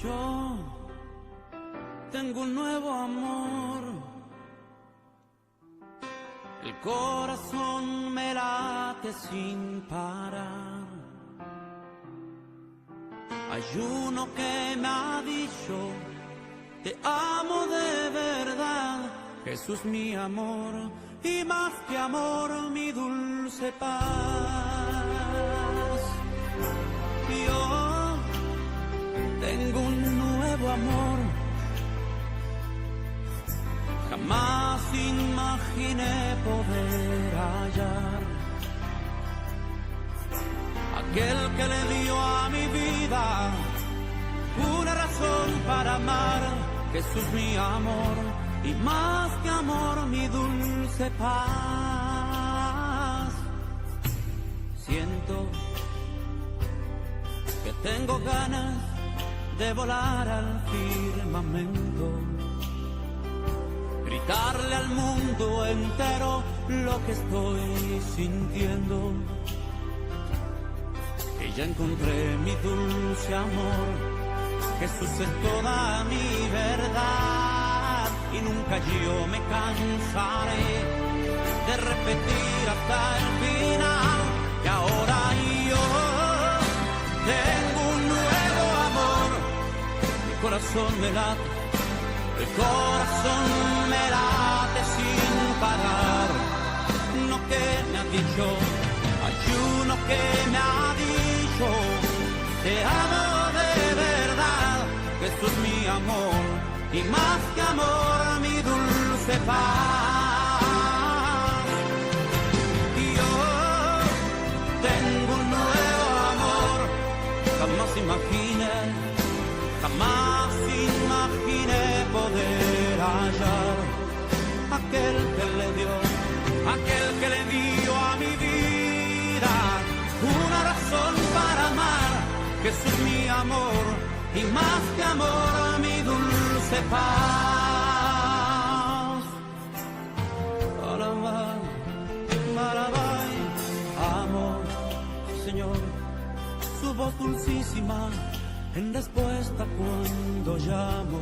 Yo tengo un nuevo amor. El corazón me late sin parar. Hay uno que me ha dicho, te amo de verdad. Jesús mi amor y más que amor mi dulce paz. Yo tengo un nuevo amor. Jamás imaginé poder hallar aquel que le dio a mi vida una razón para amar. Jesús mi amor y más que amor mi dulce paz. Siento que tengo ganas de volar al firmamento, gritarle al mundo entero lo que estoy sintiendo. Que ya encontré mi dulce amor, Jesús es toda mi verdad y nunca yo me cansaré de repetir hasta el final que ahora yo tengo un nuevo amor. Mi corazón me late, el corazón me late sin parar. Uno que me ha dicho, hay uno que me ha dicho, te amo de verdad, Jesús mi amor y más que amor mi dulce paz. Yo tengo un nuevo amor, jamás imaginé, jamás imaginé poder hallar aquel que le dio, aquel que le dio a mi vida una razón para amar, Jesús mi amor y más que amor mi dulce paz. Alabá, alabá, amor, Señor, su voz dulcísima en respuesta cuando llamo.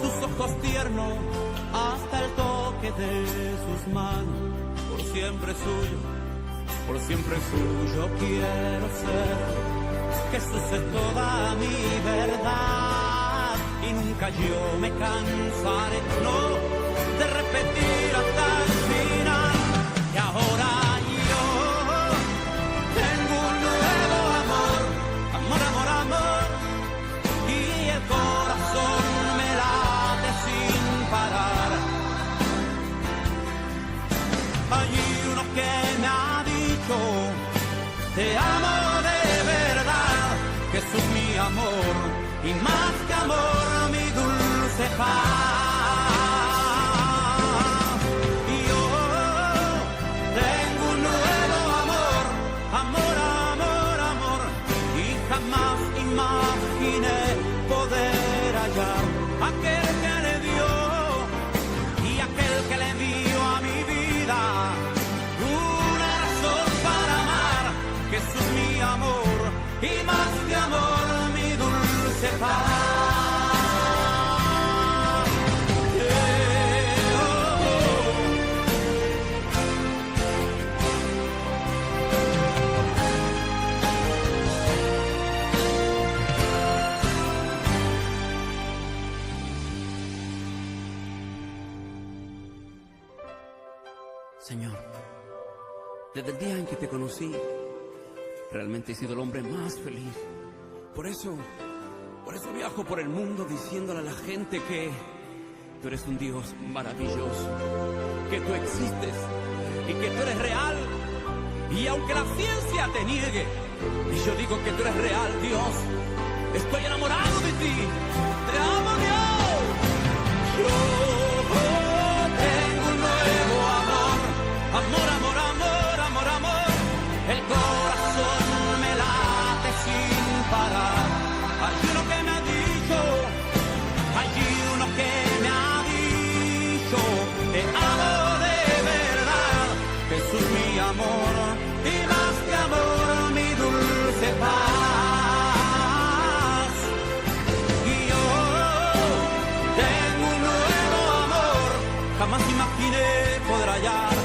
Sus ojos tiernos hasta el toque de sus manos, por siempre suyo, por siempre suyo quiero ser. Jesús es toda mi verdad y nunca yo me cansaré, no, de repetir hasta el final que ahora yo tengo un nuevo amor, amor, amor, amor, y el corazón me late sin parar. Hay uno que me ha dicho, te amo de verdad, Jesús mi amor, y más que amor, mi dulce paz. Y yo tengo un nuevo amor, amor, amor, amor, y jamás imaginé poder hallar aquel que le dio y aquel que le dio a mi vida una razón para amar. Jesús mi amor y más que amor mi dulce paz. Eh, oh, oh. Señor, desde el día en que te conocí, realmente he sido el hombre más feliz. Por eso, por eso viajo por el mundo diciéndole a la gente que tú eres un Dios maravilloso, que tú existes y que tú eres real. Y aunque la ciencia te niegue, y yo digo que tú eres real, Dios, estoy enamorado de ti. Te amo, Dios. Yo tengo un nuevo amor, amor, amor, amor, amor, amor. El corazón me late sin parar. Hay uno que me ha dicho, hay uno que me ha dicho, te amo de verdad. Jesús mi amor y más que amor mi dulce paz. Y yo tengo un nuevo amor, jamás imaginé poder hallar,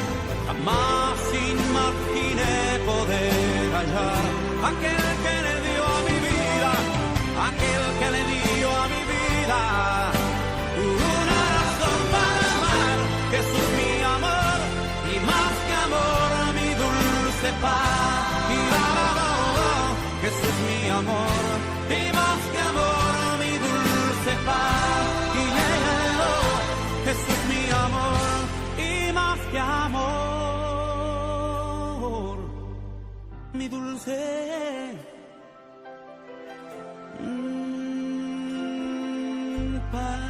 jamás imaginé poder hallar aquel que le dio a mi vida, aquel que le dio a mi vida una razón para amar. Jesús mi amor y más que amor mi dulce paz. Y oh, oh, oh, Jesús mi amor y más que amor mi dulce paz. Y oh, Jesús mi amor y más que amor mi dulce paz.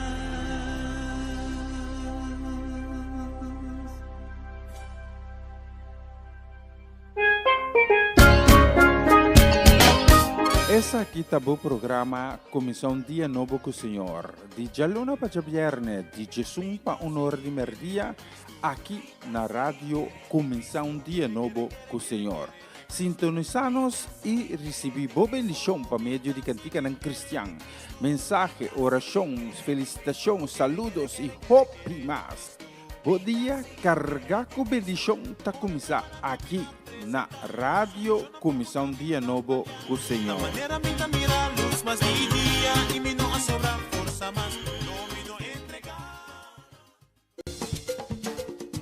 Esaki ta bo programa Kuminsá un Dia Nobo ku Señor, di djaluna pa djabièrnè di djesun pa un or di mèrdia, aki na Radio Kuminsá un Dia Nobo ku Señor. Sintonisá nos i risibí bo bendishon pa medio di kantikanan kristian, mensahe, orashon, felisitashon, saludos i hopi mas. Bo dia kargá ku bendishon ta kuminsá aki na Radio Kuminsá un Dia Nobo ku Señor. Manera mi ta mira luz mas di dia y mi no a sobra forza mas no mi no entrega.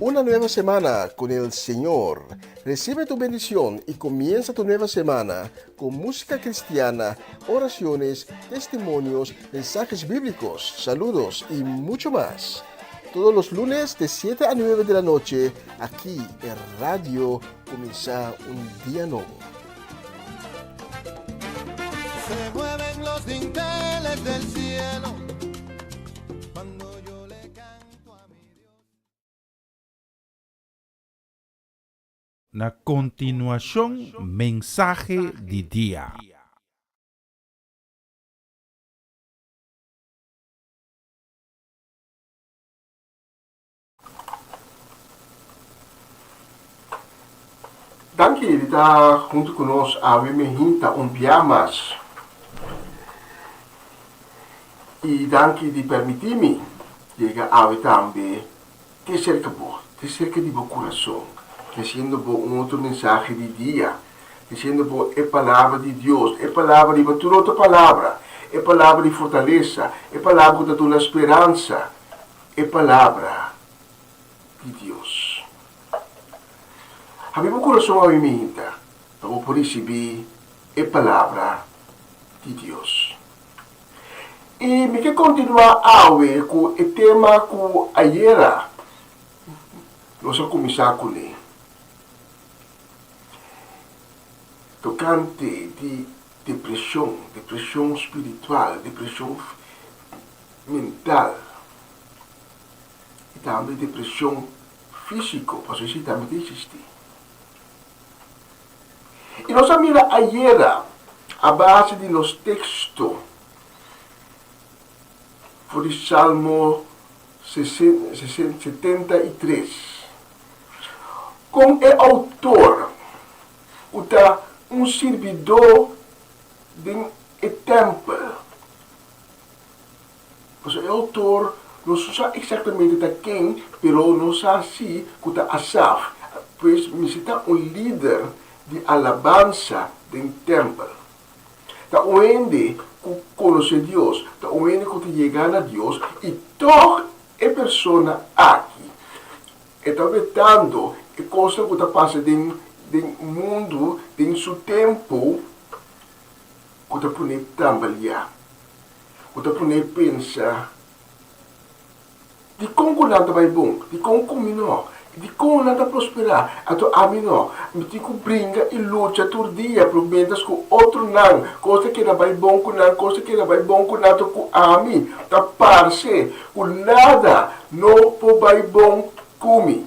Una nueva semana con el Señor. Recibe tu bendición y comienza tu nueva semana con música cristiana, oraciones, testimonios, mensajes bíblicos, saludos y mucho más. Todos los lunes de 7 a 9 de la noche, aquí en Radio Comienza un Día Nuevo. Se mueven los dinteles del cielo cuando yo le canto a mi Dios. Na kontinuashon mensahe di dia. Danki di ta huntu ku nos awe mehinta un bia mas. I danki di permití mi yega awe tambe te serka bo, te serka di bo kurason, tresiendo bo un otro mensahe di dia. Diciendo bo e palabra di Dios, e palabra riba tur otro palabra, e palabra di fortalesa, e palabra cu ta duna speransa, e palabra di Dios. Habri bo curason awe minta pa bo por ricibi e palabra di Dios. Y mi ke continua awe cu e tema cu ayera nos a cuminsa cune. Tocante di depresion, depresion spiritual, depresion mental y tambe depresion fisico, pasobra esey tambe ta existi. Y nos a mira ayera a base di nos texto for di Salmo 73, con e autor cu ta un sirbidó den e tempel. Pasobra e autor no sa exactamente ta ken, pero nos sa si cu ta Asaf, pues mester ta un lider di alabansa den tempel. Ta un hende ku konosé Dios, ta un hende ku ta yega na Dios i tòg e persona aki e ta wetando e kosnan ku ta pasa den den mundu den su tempu ku ta pon'é tambaliá, ku ta pon'é pensa. Dikon ku nan ta bai bon? Dikon ku mi no? Dikon nan ta prosperá, anto ami no? Mi tin ku bringa i lucha tur dia, pero miéntras ku otronan kos ta keda bai bon ku nan, kos ta keda bai bon ku nan, anto ku ami ta parse ku nada no por bai bon ku mi.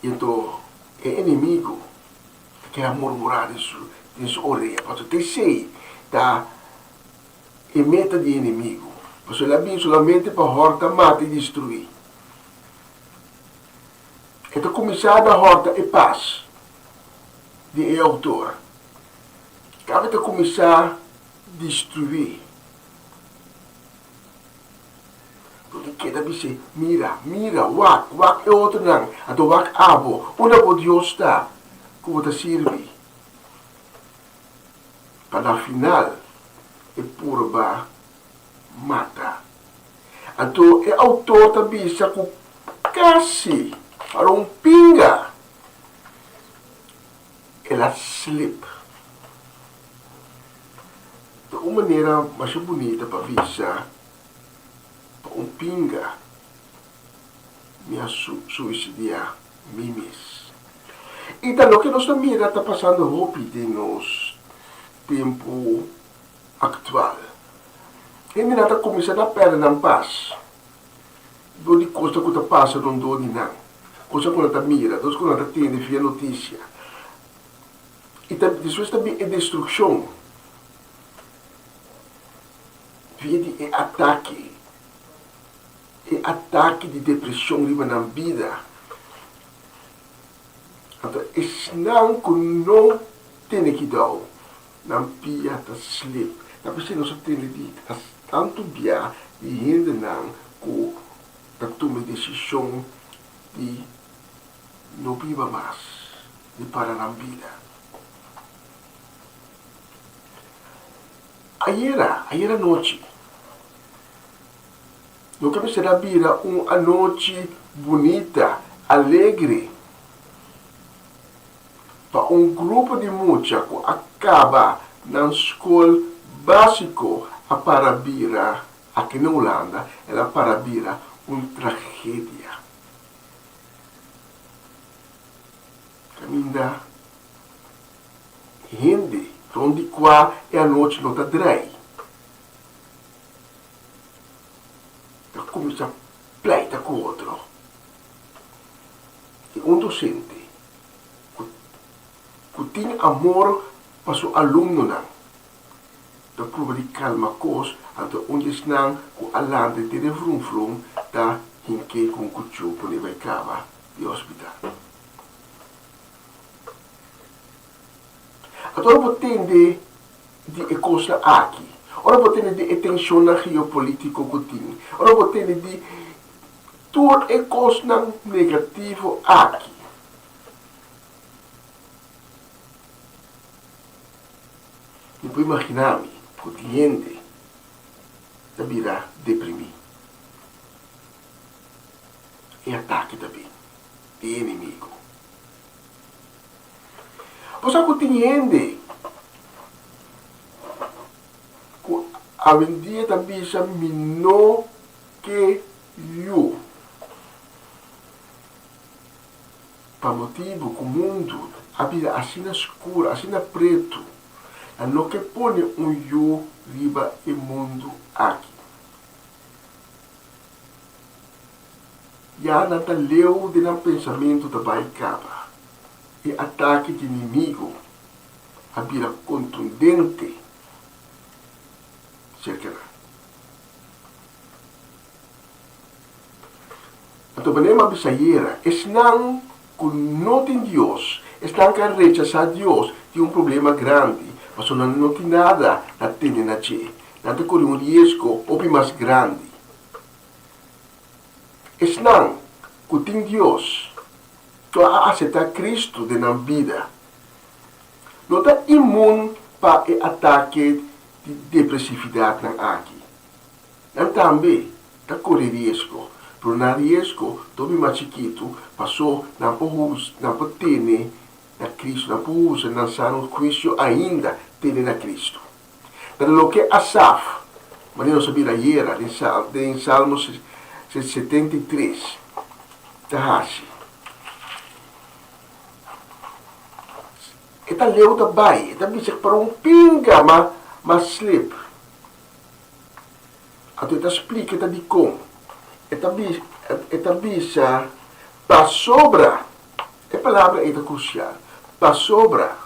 I anto e enemigu ta keda murmurá den su orea, pasobra ta esei ta E meta di e enemigu, pasobra el a bin solamente pa hòrta, mata i destruí. E ta kuminsá na hòrta e pas di e outor. Kaba e ta kuminsá destruí. Bo ta keda bis'é, Mira, mira, wak, wak e otronan, anto wak abo, unda bo Dios ta ku bo ta sirbi? Pa na final e purba mata. Anto e autor ta bisa ku kasi para un pinga el a slip. Ta un manera masha bunita pa bisa pa un pinga mi a suisidiá mi mes. I ta loke nos ta mira ta pasando hopi den nos tempu aktual. Hendenan ta kuminsá na pèrdè nan pas dor di kosnan ku ta pasa rondó di nan, kosnan ku nan ta mira, kosnan ku nan ta tende via notisia. I ta despues ta bin e destrukshon via di e atake. E atake di depresion riba nan bida. Anto esnan ku no tene kidou, nan pia ta slip. Ta p'esei nos a tende di tantu bia di hendenan ku ta tuma e desishon di no biba mas, di para nan bida. Ayera, ayera nochi. Loke mester a bira un anochi bunita, alegre pa un grupo di mucha ku a kaba nan skol básiko a para bira, aki na Hulanda, el a para bira un tragedia. Kaminda hende rond di kua e anochi no ta drei. Ta kuminsá pleita ku otro. I un dosente ku ku tin amor pa su alumnonan ta pruba di kalma kos, anto un di esnan ku a lanta den e vrunvrun ta hink'é ku un kuchú pone bai kaba di hospital. Anto ora bo tende di e kosnan aki, ora bo tende di e tenshonnan geopolítiko ku tin, ora bo tende di tur e kosnan negativo aki. Mi por imaginá mi ku tin hende ta bira deprimí. E atake ta bin di e enemigu. Bo sa ku tin hende ku awendia ta bisa mi no ke yu. Pa motibu ku mundu a bira asina skur, asina pretu, nan no ke pone un yu riba e mundu aki. Ya nan ta leu den nan pensamentu ta bai kaba. E atake di enemigu a bira kontundente serka nan. Anto manera mi a bisa ayera, esnan ku no tin Dios, esnan ku a rechasá Dios, tin un problema grandi, pasobra nan no tin nada na tene na dje. Nan ta kore un riesgo hopi mas grandi. Esnan ku tin Dios, ku a aseptá Kristu den nan bida, no ta imun pa e atake di depresividatnan aki. Nan tambe ta kore riesgo, pero nan riesgo ta hopi mas chikitu paso nan por hus, nan por tene na Cristo, nan por usa nan sano huisio ainda tene na Cristo. Ta loke Asaf, manera nos a bira ayera den Sal, den Salmo 73, ta hasi. E ta leu ta bai, e ta bisa para un pinga ma ma slip. Anto e ta splika e ta dikon. E ta bisa, e ta bisa pasobra, e palabra ei ta krusial, pasobra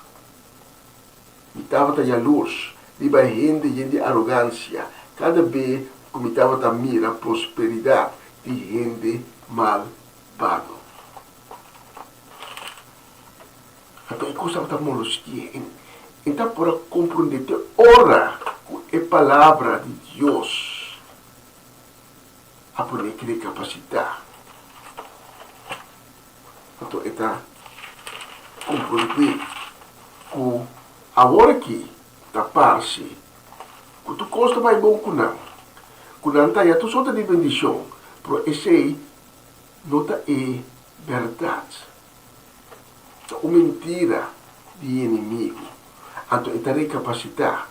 mi tabata yalurs riba e hende yen di arogansia kada be ku mi tabata mira prosperidat di hende malbado. Anto e kos tabata molosti'é. E ta por a komprondé te ora ku e Palabra di Dios a pon'é rekapasitá. Anto e ta komprondé ku awor aki ta parse ku tur kos ta bai bon ku nan, ku nan ta haña tur sorto di bendishon, pero esei no ta e bèrdat. Ta un mentira di e enemigu. Anto e ta rekapasitá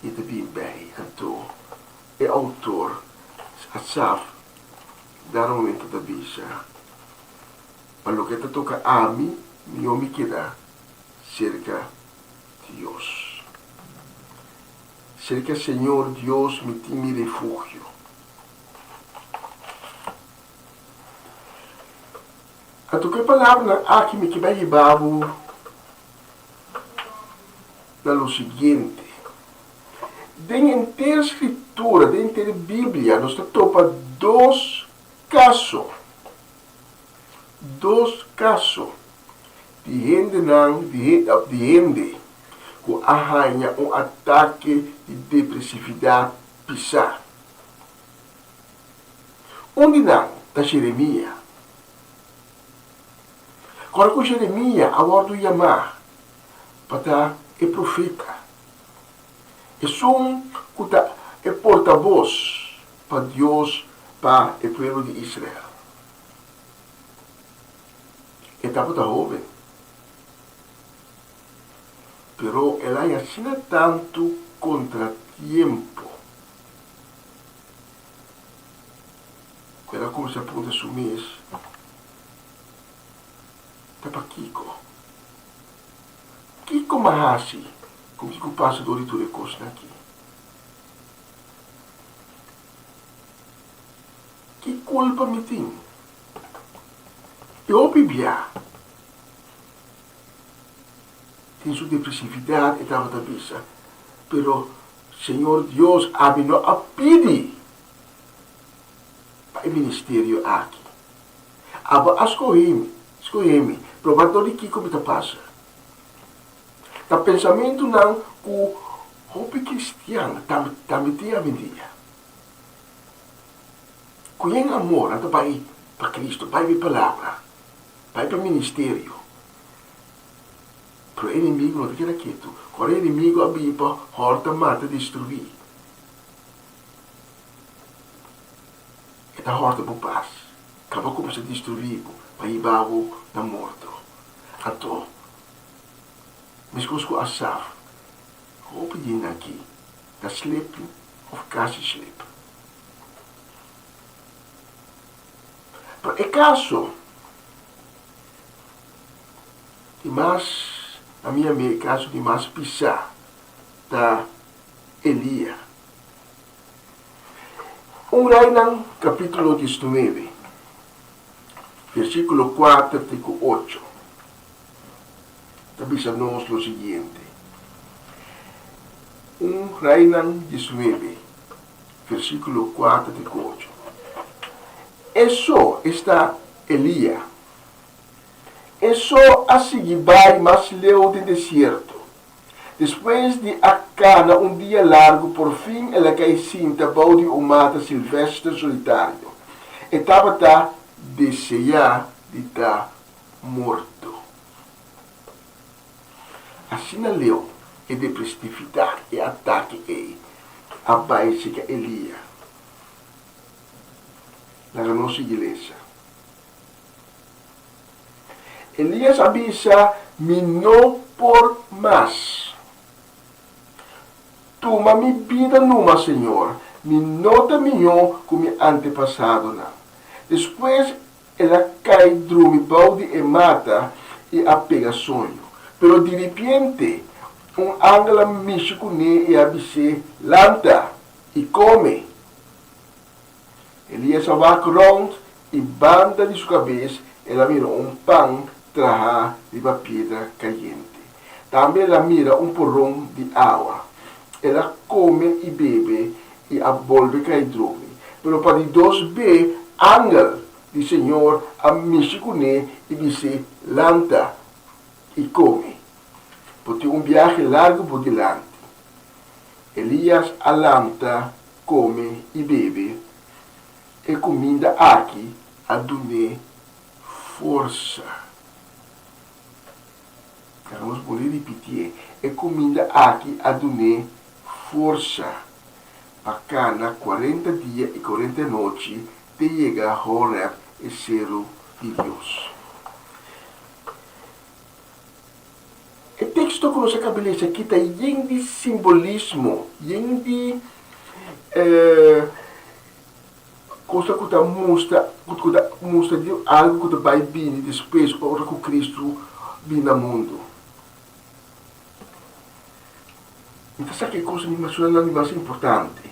i e ta bin bei. Anto e outor Asaf dado momento ta bisa, Pa loke ta toka ami, mihó mi keda serka Dios. Serka Señor Dios mi tin mi refugio. Anto ku e palabranan aki mi ke bai hiba bo na lo siguiente. Den henter Skritura, den henter Biblia, nos ta topa dos kaso, dos kaso di hendenan, di di hende ku a haña un atake di depresividat pisá. Un di nan ta Jeremia. Kòrda ku Jeremia a wòrdu yamá pa ta e profeta, esun ku ta e portabos pa Dios pa e pueblo di Israel. E tabata hóben, pero el a haña asina tantu kontratiempo. Ku el a kuminsá puntra su mes, Ta pakiko? Kiko m'a hasi ku kiko pasa dor di tur e kosnan akí? Ki kulpa mi tin? I hopi bia den su depresividat e tabata bisa, Pero Señor Dios, ami no a pidi pa e ministerio aki. Abo a scohe mi, scohe mi, pero wak dor di kico mi ta pasa. Ta pensamentunan cu hopi cristian tambe tambe tin awendia. Cu yen amor nan ta bay pa Cristo, bay pa e palabra, bay pa e ministerio. Pero e enemigo no ta keda ketu. Ora e enemigu a bini pa hòrta, mata, destruí, e ta hòrta bo pas, kaba kuminsá destruí bo pa hiba bo na morto. Anto, meskos ku Asaf, hopi di nan aki ta slepi òf kasi slepi. Pero e kaso di mas, na mi amé, e kaso di mas pisá ta Elia. Un Reinan kapítulo diesnuebe, versíkulo kuater te ku ocho, ta bisa nos lo siguiente. Un Reinan diesnuebe, versíkulo kuater te ku ocho. E so esta Elia. E so a sigui bai mas leu den desierto. Despues di a kana un dia largu, por fin el a kai sinta bou di un mata silvestre solitario. E tabata deseá di ta morto. Asina leu e depresividat, e atake ei, a bai serka Elia. Laga nos sigui lesa. Elias a bisa, Mi no por mas. Tuma mi bida numa, Señor. Mi no ta mihó ku mi antepasadonan. Despues el a kai drumi bou di e mata i a pega soño. Pero diripiente, un angel a mishi kuné i a bis'é, Lanta i kome. Elias a wak rònt i banda di su kabes el a mira un pan trahá riba piedra kayente. Tambe el a mira un poron di awa. El a kome i bebe i a bolbe kai drumi. Pero pa di dos be angel di Señor a mishi kuné i bis'é, Lanta i kome. Bo tin un biahe largu bo dilanti. Elias a lanta kome i bebe, e kuminda aki a dun'é forsa. Laga nos bolbe ripitié, e kuminda aki a dun'é forsa pa kana kuarenta dia i kuarenta nochi te yega Horeb, e seru di Dios. E teksto ku nos a kaba lesa aki ta yen di simbolismo, yen di kosa ku ta mustra, ku ta mustra di algu ku ta bai bini despues ora ku Kristu bini na mundu. Mi ta saka e kos di mas di mas importante.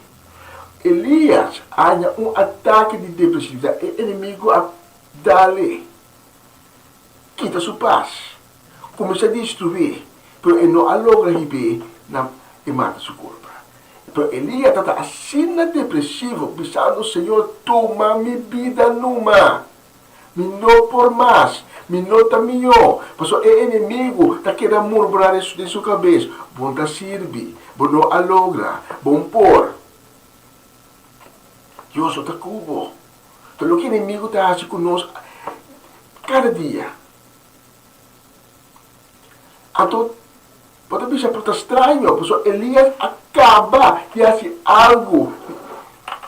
Elias a haña un atake di depresividat, e enemigu a dal-e. Kita su pas, kuminsá destruí, pero e no a logra hib'é na e mata su kurpa. Pero Elia tabata asina depresivo, bisando, Señor, tuma mi bida numa! Mi no por mas, mi no ta mihó, pasobra e enemigu ta keda murmurá den su kabes, Bo no ta sirbi, bo no a logra, bo no por. Dios no ta ku bo. Ta loke enemigu ta hasi ku nos kada dia. Anto, bo ta bisa, pero ta straño, pasobra Elias a kaba di hasi algu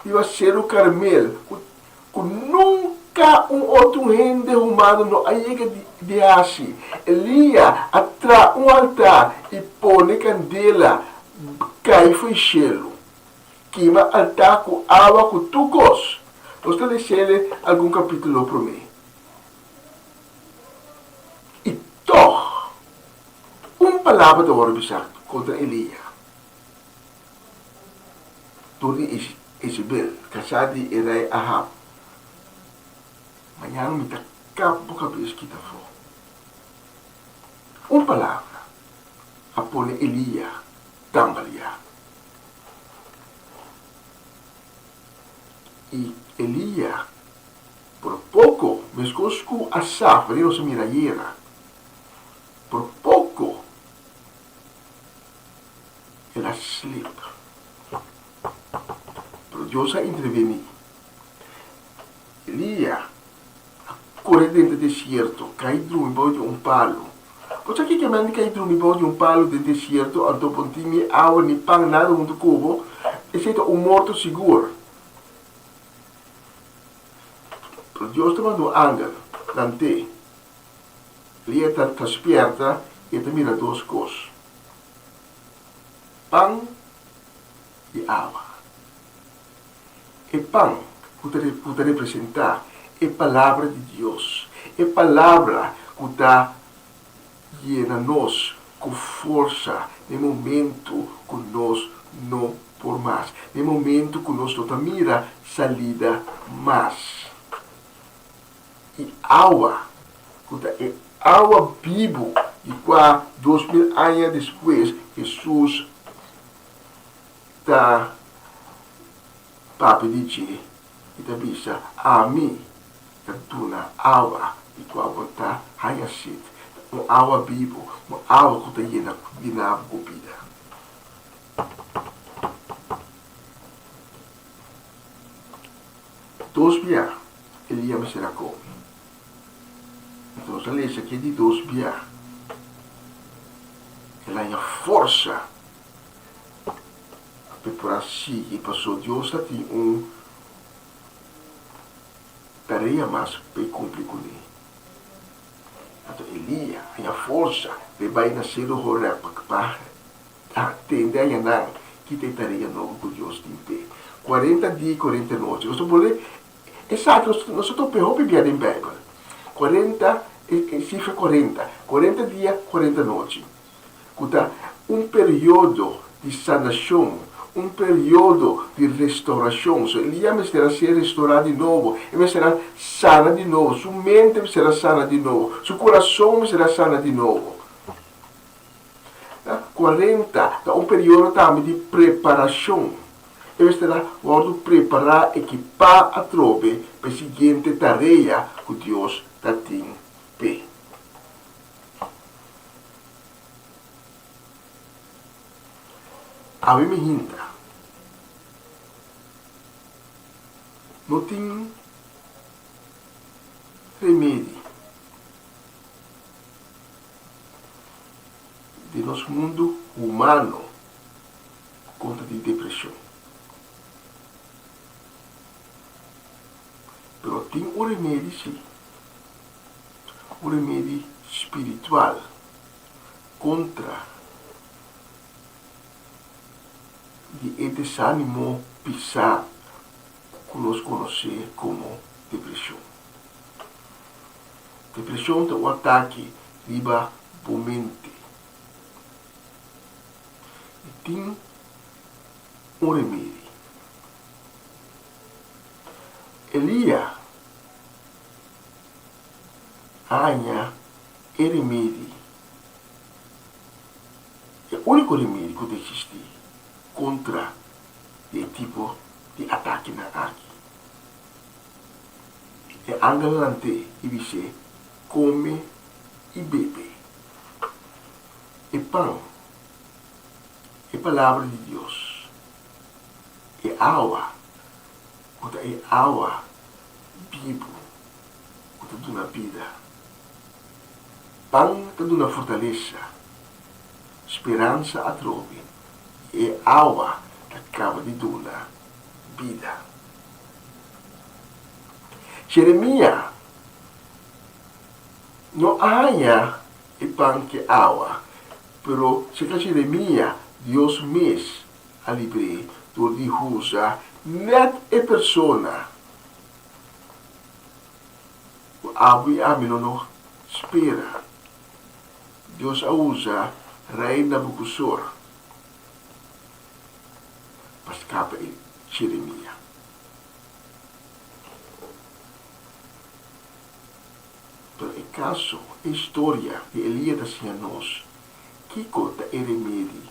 riba Seru Karmel ku ku nunka un otro hende humano no a yega di hasi. Elias a traha un altar i pone kandela kai fo'i shelu. Kima altá ku awa ku tur kos. Nos ta lesele algun kapítulo promé. I tòg, un palabra ta wòrdu bisá kontra Elia dor di Izebel, kasá di e rei Ahab, Mañana mi ta kap bo kabes kita afó. Un palabra a pone Elia tambaliá. I Elia por poko, meskos ku Asaf, manera nos a mira ayera, por poko el a slip. Pero Dios a intervení. Elia a kore den e desierto, kai drumi bou di un palu. Bo sa kiko mi a kai drumi bou di un palu den desierto, anto bo no tin ni awa ni pan nada huntu ku bo? Esei ta un morto sigur. Pero Dios ta manda un angel lant'é. Lia ta ta spierta i e ta mira dos kos, pan i awa. E pan ku ta ku ta representá e Palabra di Dios, e Palabra ku ta yena nos ku forsa den momentu ku nos no por mas, den momentu ku nos no ta mira salida mas. I awa, ku ta e awa bibu di kua 2000 aña despues Hesus ta papia di dje i ta bisa, Ami ta duna awa di kua bo ta haña sit, ta un awa bibu, un awa ku ta yena bo ku bida. Dos bia Elia mester a kome. Anto nos a lesa ke di dos bia el a haña forsa pa e por a sigui pasobra Dios ta tin un tarea mas pa e kumpli kuné. Anto Elia a haña forsa pa e bai na Seru Horeb pa Ta tende a yanan ki ta e tarea nobo ku Dios tin p'e. Kuarenta dia i kuarenta nochi. Nos ta bolbe esaki nos nos ta topa e hopi bia den Beibel. Kuarenta, e e sifra kuarenta. Kuarenta dia, kuarenta nochi. Ku ta un periodo di sanashon, un periodo di restourashon. So Elia mester a ser restourá di nobo, e mester a sana di nobo, su mente mester a sana di nobo, su kurason mester a sana di nobo. 40 ta un periodo tambe di preparashon. E mester a wòrdu prepará, ekipá atrobe pa e siguiente tarea ku Dios ta tin p'e. Awe mi hinta no tin remedi. Di nos mundu humano kontra di depreshon. Pero tin un remedi si, un remedi spiritual kontra di e desanimo pisá ku nos konosé komo depreshon. Depreshon ta un atake riba bo mente. I tin un remedi. Elia a haña e remedi, e úniko remedi ku ta eksistí kontra di e tipo di atakenan aki. E angel lant'é i bis'é, Kome i bebe. E pan, e Palabra di Dios, e awa, ku ta e awa bibu ku ta duna bida. Pan ta duna fortalesa, speransa atrobe, i e awa ta kaba di duna bida. Jeremia no a haña e pan ku e awa, pero serka Jeremia Dios mes a libr'é dor di usa nèt e persona ku abo i ami no no spera. Dios a usa Rei Nabukusor pa skapa e Jeremia. Pero e kaso, e historia di Elia ta siña nos kiko ta e remedi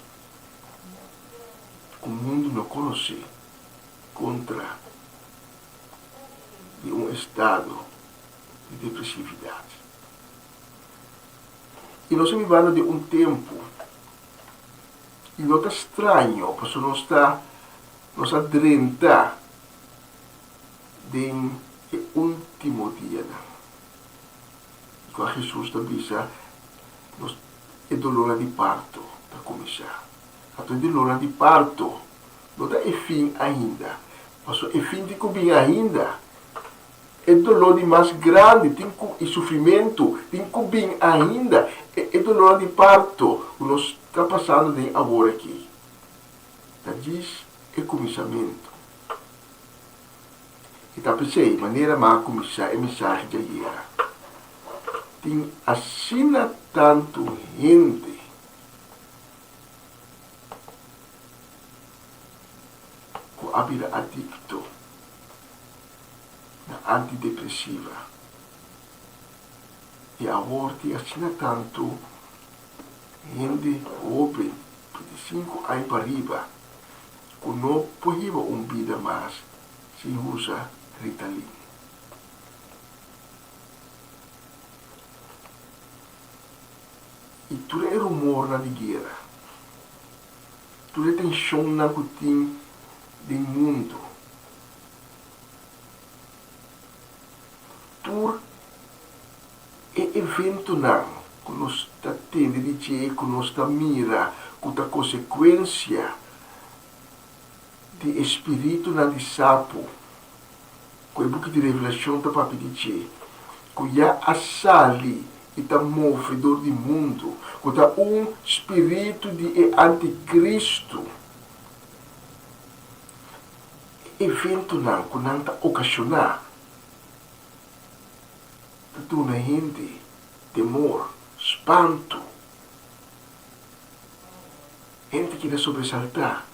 ku mundu no konosé kontra di un estado di depresividat. I nos ta bibando den un tempu i no ta straño pasobra nos ta nos a drenta den e último dianan. Kua Hesus ta bisa nos? E dolónan di parto ta kuminsá. Anto e dolónan di parto no ta e fin ainda, pasobra e fin tin ku bin ainda. E doló di mas grandi tin ku i sufrimentu tin ku bin ainda. E e dolónan di parto ku nos ta pasando den awor aki ta djis e kuminsamentu. I ta p'esei, manera mi a kuminsá e mensahe djayera, tin asina tantu hende ku a bira adikto na antidepresiva i awor tin asina tantu hende hoben, 25 aña pariba, ku no por hiba un bida mas sin usa Ritalin. I tur e rumornan di guera, tur e tenshonnan ku tin den mundu, tur e eventonan ku nos ta tende di dje, ku nos ta mira ku ta konsekuensia di e spiritunan di sapu ku e buki di Revelashon ta papia di dje, ku ya a sali i ta move dor di mundu, ku ta un spiritu di e antikristu. E eventonan ku nan ta okashoná ta duna hende temor, spantu. Hende ta keda sobresaltá.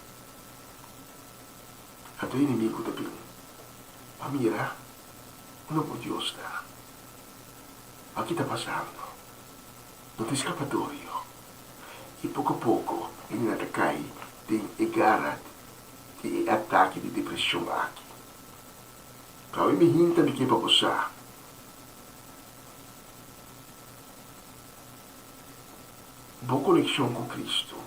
Anto e enemigu ta bin pa mira unda ku Dios ta. Ma ki ta pasando? No tin skapatorio. I poko poko hendenan ta kai den e gara di e atake di depreshon aki. Awe mi hinta mi ke pa bo sa. Bo konekshon ku Kristu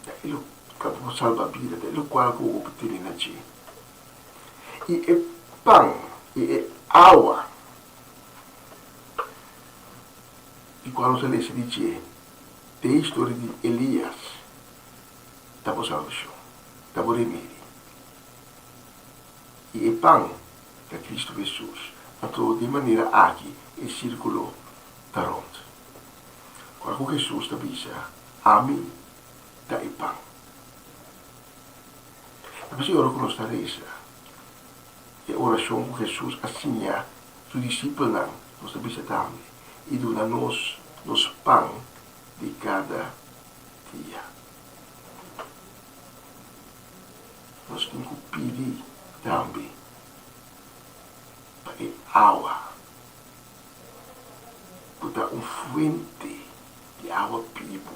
ta e lo ta bo salba bida, ta e lokual ku bo por tene na dje. I e pan i e awa di kual nos a lesa di dje den e historia di Elias ta bo salbashon, ta bo remedi. I e pan ta Kristu Hesus. Anto di e manera aki e sírkulo ta rònt. Ora ku Hesus ta bisa, Ami ta e pan. Ta p'esei ora ku nos ta resa e orashon ku Hesus a siña su disipelnan, nos ta bisa tambe, I duna nos nos pan di kada dia. Nos tin ku pidi tambe pa e awa ku ta un fuente di awa bibu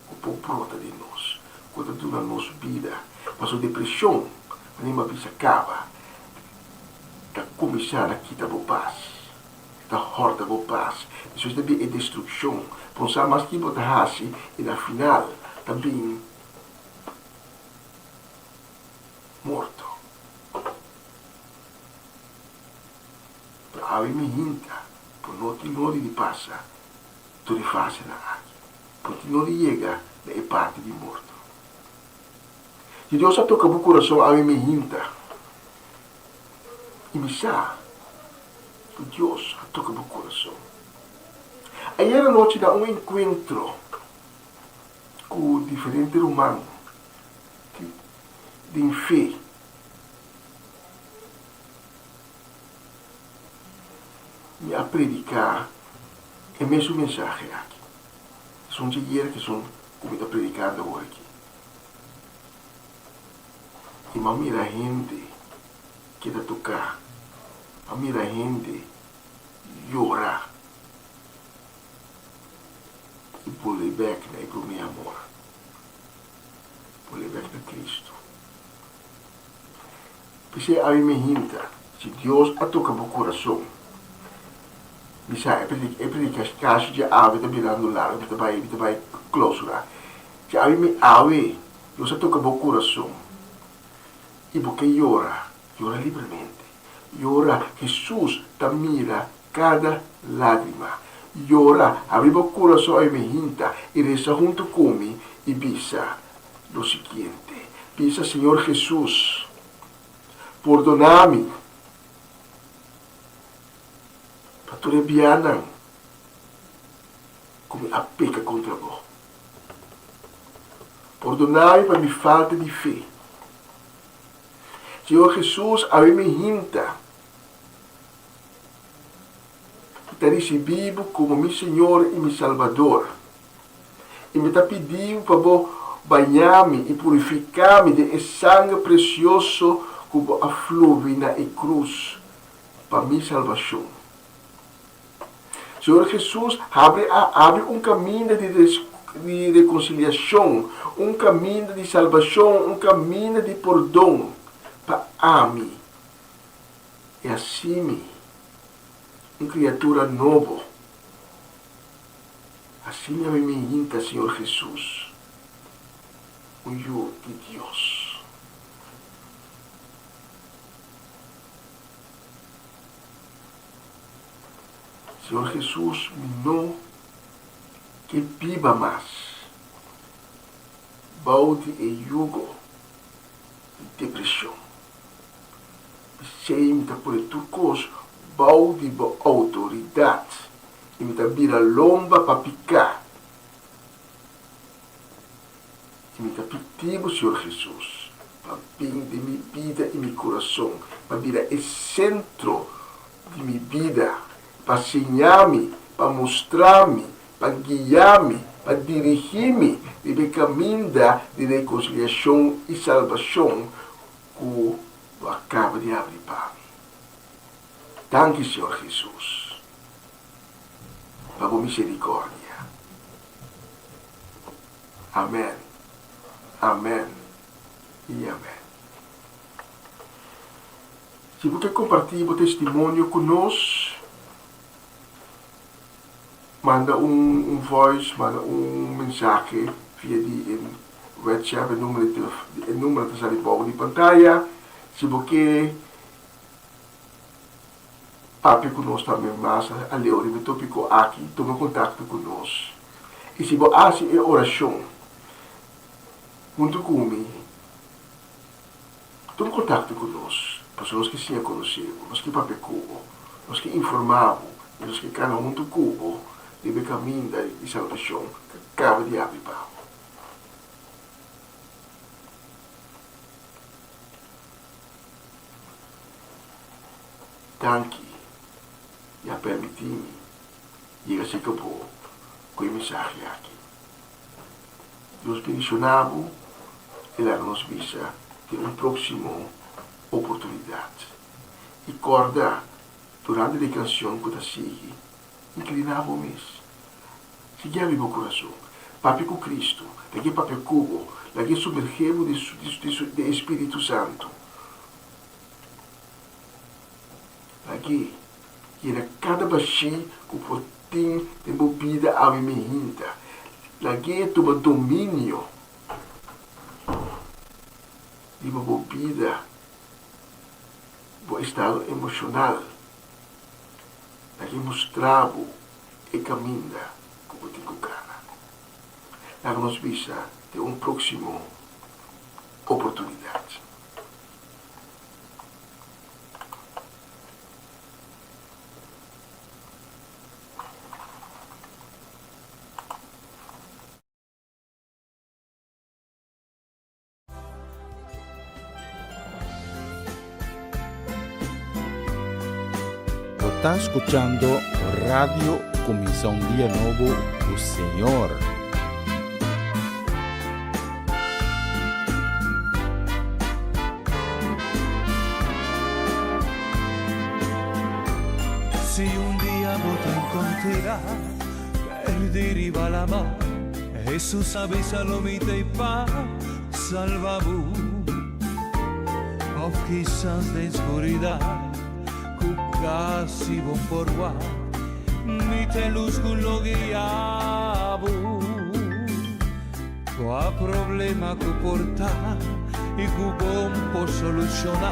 ku por brota den nos, ku ta duna nos bida. Pasobra depreshon, manera mi a bisa kaba, ta kuminsá na kita bo pas, ta hòrta bo pas. Despues ta bin e destrukshon. Pensa mas ki bo ta hasi i na final ta bin morto. Pero awe mi hinta por no tin nodi di pasa tur e fasenan aki. Por tin nodi yega na e parti di morto. Si Dios a toka bo kurason awe mi hinta i mi sa ku Dios a toka bo kurason. Ayer anochi na un enkuentro ku diferente ruman den fe. Mi a prediká e mesun mensahe aki. Esun dje yera ku esun ku mi ta predikando awor aki. I mi a mira hende keda toká. Mi a mira hende yora i bolbe bèk na e promé amor. Bolbe bèk na Kristu. P'esei ami mi hinta, si Dios a toka bo kurason, mi sa e e predikashon dje awe ta birando largu, mi ta bai mi ta bai klousura. Si ami mi awe Dios a toka bo kurason i bo ke yora, yora libremente. Yora, Hesus ta mira kada lágrima. Yora, habri bo kurason awe mi hinta i resa huntu ku mi i bisa lo siguiente, Bisa, Señor Jesus, pordona mi pa tur e bianan ku mi a peka kontra bo. Pordona mi pa mi falta di fe. Señor Jesus, awe mi hinta. Mi ta risibí bo komo mi Señor i mi Salbador. I mi ta pidí bo pa bo bañá mi i purifiká mi den e sanger presioso ku bo a fluwi na e krus pa mi salbashon. Señor Hesus, habri a habri un kaminda di di rekonsiliashon, un kaminda di salbashon, un kaminda di pordon pa ami. I hasi mi un kriatura nobo. Hasi mi ami mi hinta, Señor Hesus, un yu di Dios. Señor Hesus, mi no ke biba mas bou di e yugo di depresion. P'esei mi ta pone tur kos bou di bo outoridat i mi ta bira lomba pa piká. I mi ta pidi bo, Señor Hesus, pa bin den mi bida i mi kurason, pa bira e sentro di mi bida, pa siña mi, pa mustra mi, pa guia mi, pa dirigí mi riba e kaminda di rekonsiliashon i salbashon ku bo a kaba di habri pa mi. Danki, Señor Hesus, pa bo misericordia. Amen, amen i amen. Si bo ke kompartí bo testimonio ku nos, manda un un voice, manda un mensahe via di e WhatsApp, e numero di telef e numero ta sali bou di pantaya. Si bo ke papia ku nos tambe mas aleu riba e topiko aki, tuma kontakto ku nos. I si bo hasi e orashon huntu ku mi, Tuma kontakto ku nos, pasobra nos ke siña konosé bo, nos ke papia ku bo, nos ke informá bo i nos ke kana huntu ku bo riba e kaminda di salbashon ku a kaba di habri pa bo. Danki di a permití mi yega serka bo ku e mensahe aki. Dios bendiciona bo y laga nos bisa den un proximo oportunidad. Y corda durante di cancion cu ta sigui, inclina bo mes. Sigui abi bo curason. Papia cu Cristo. Lag'e papia cu bo. Lag'e sumerge bo den e Spiritu Santo. Lag'e yena kada bashí ku por tin den bo bida awe mihinta. Lag'e tuma dominio riba bo bida, bo estado emoshonal. Lag'e mustra bo e kaminda ku bo tin ku kana. Laga nos bisa den un próksimo oportunidat. Bo ta skuchando Radio Kuminsá un Dia Nobo ku Señor. Si un dia bo ta encontrá perdí riba la mar, Jesús a bisa lo mi t'ei pa salba bo. Of kisas den scuridad cu casi bo por wak, mi t'e luz cu lo guia bo. Kua problema ku por ta i ku bon por solushoná,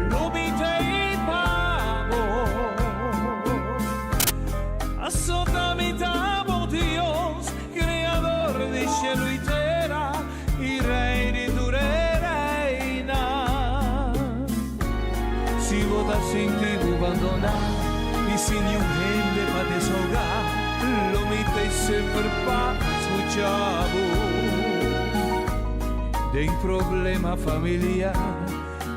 lo mi t'ei pa bo. shelu i tera i Rei di tur e reinan. Si bo ta sinti bo bandoná i sin niun hende pa desahogá, lo mi t'ei semper pa scucha bo. Den problema familiar,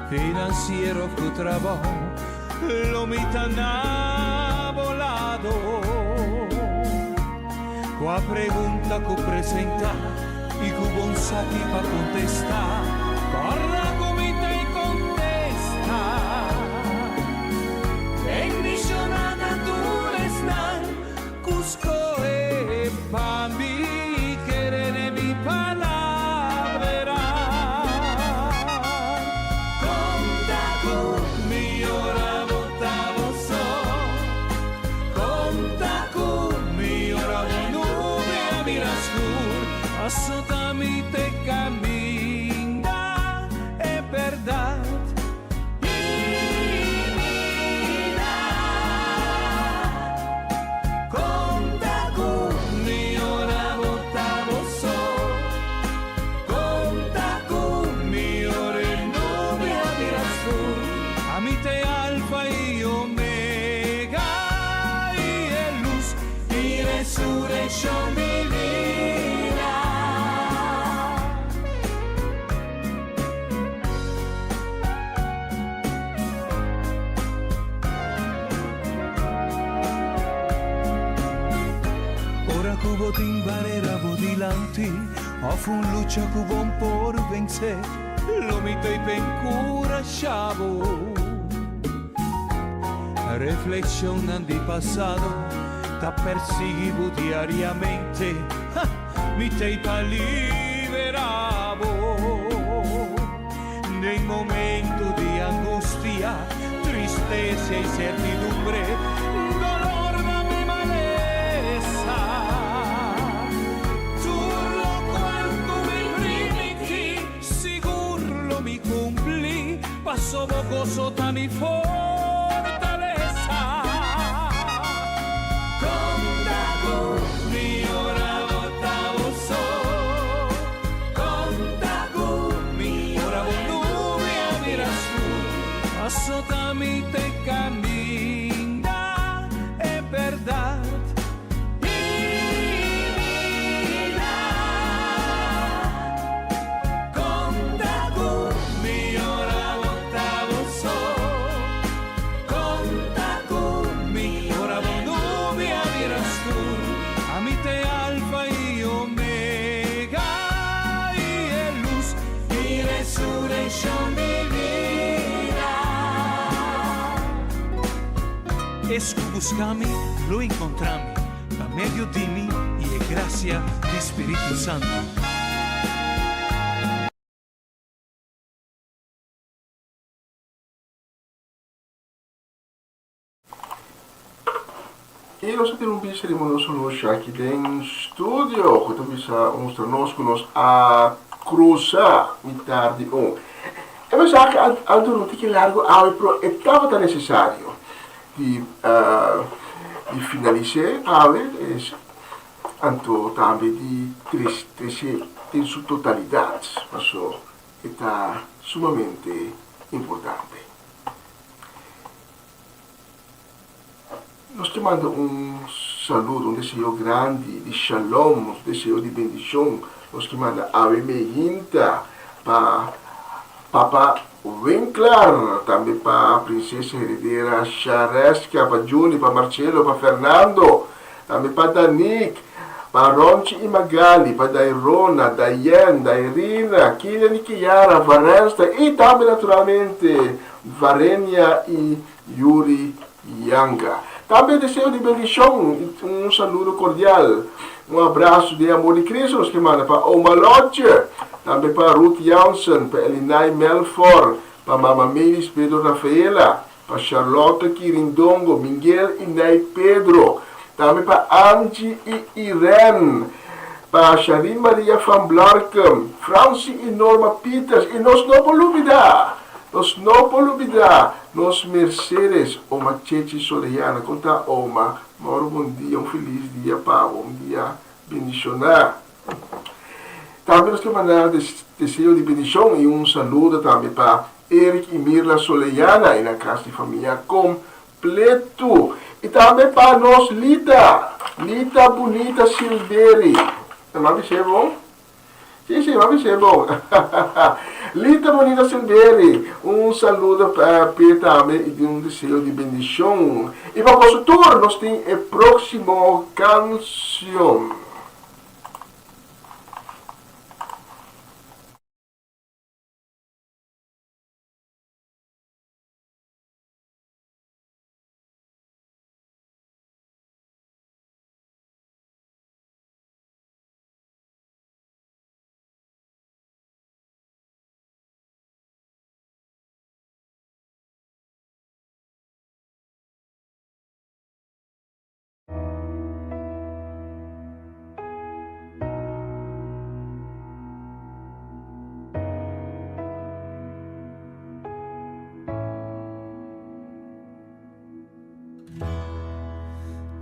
financiero of cu trabou, lo mi ta na bo lado. Cua pregunta cu presenta y cu bon sa ki pa contesta, corda cu mi ta e contesta. Bendiciona na tur esnan cu scohe pa mi kere den mi palabra. Conta cu mi ora bo ta bo so. Conta cu mi ora bo nube a bira scur, paso ta mi te caminda e berdad y bida. Conta cu mi ora bo ta bo so, conta cu mi ora e nube a bira scur, ami te alfa y omega y e luz y resurreccion di bida. Ora cu bo tin barera bo dilanti of un lucha cu bon por vence, lo mi t'ey p'e encurasha bo. Reflexionnan di pasado ta persigui bo diariamente, ha, mi t'ey pa libera bo. Den momento di angustia, tristesa y certidumbre, dolor na mi malesa, tur locual cu mi primiti, Sigur lo mi cumpli, paso bo goso ta mi fortalesa. Conta cu mi ora bo ta bo so, conta cu mi ora bo nube a bira scur, paso ta mi te caminda e berdad. Es ku buska mi, lo enkontra mi, pa medio di mi i e grasia di Spiritu Santu. I nos a tin un bista di Monoso Lucia aki den studio ku ta bisa mustra nos ku nos a krusa mitar di un. E mensahe a dura un tiki largu awe pero e tabata nesesario di di finalis'é awe anto tambe di tres'é den su totalidat paso e ta sumamente importante. Nos ta manda un saludo, un deseo grandi di shalom, un deseo di bendicion. Nos ta manda awe mehinta pa Papa Winkler, tambe pa Princesa Heredera Shareska, pa Juni, pa Marcelo, pa Fernando, tambe pa Danique, pa Ronchi y Magali, pa Dairona, Dayen, Dairina, Kilian y Kiara, Varensta y tambe naturalmente Varenia y Yuri Yanga. Tambe deseo di bendicion y un saludo cordial, un abrazo di amor di Cristo nos ke manda pa Oma Lotje, tambe pa Ruth Jansen, pa Elinay Melfor, pa Mama Melis Pedro Rafaela, pa Charlotte Kirindongo, Miguel y Nay Pedro, tambe pa Angie y Irene, pa Sharin Maria van Blarkum, Francie y Norma Pieters y nos no por lubida! Nos no por lubida nos Mercedes, Oma Chechi Sorellana. Con ta Oma? Mauro bon dia, un feliz dia pa bo, un dia bendiciona. Tambe nos ke manda deseo di bendishon i un saludo tambe pa Eric i Mirla Soleyana i nan kas di famia kompletu. I tambe pa nos Lita, Lita Bunita Silveri. Ta m'a bis'é bon? Sí, sí, m'a bis'é bon. Lita Bunita Silveri, un saludo p'e tambe i un deseo di bendishon. I pa boso tur nos tin e próksimo kanshon.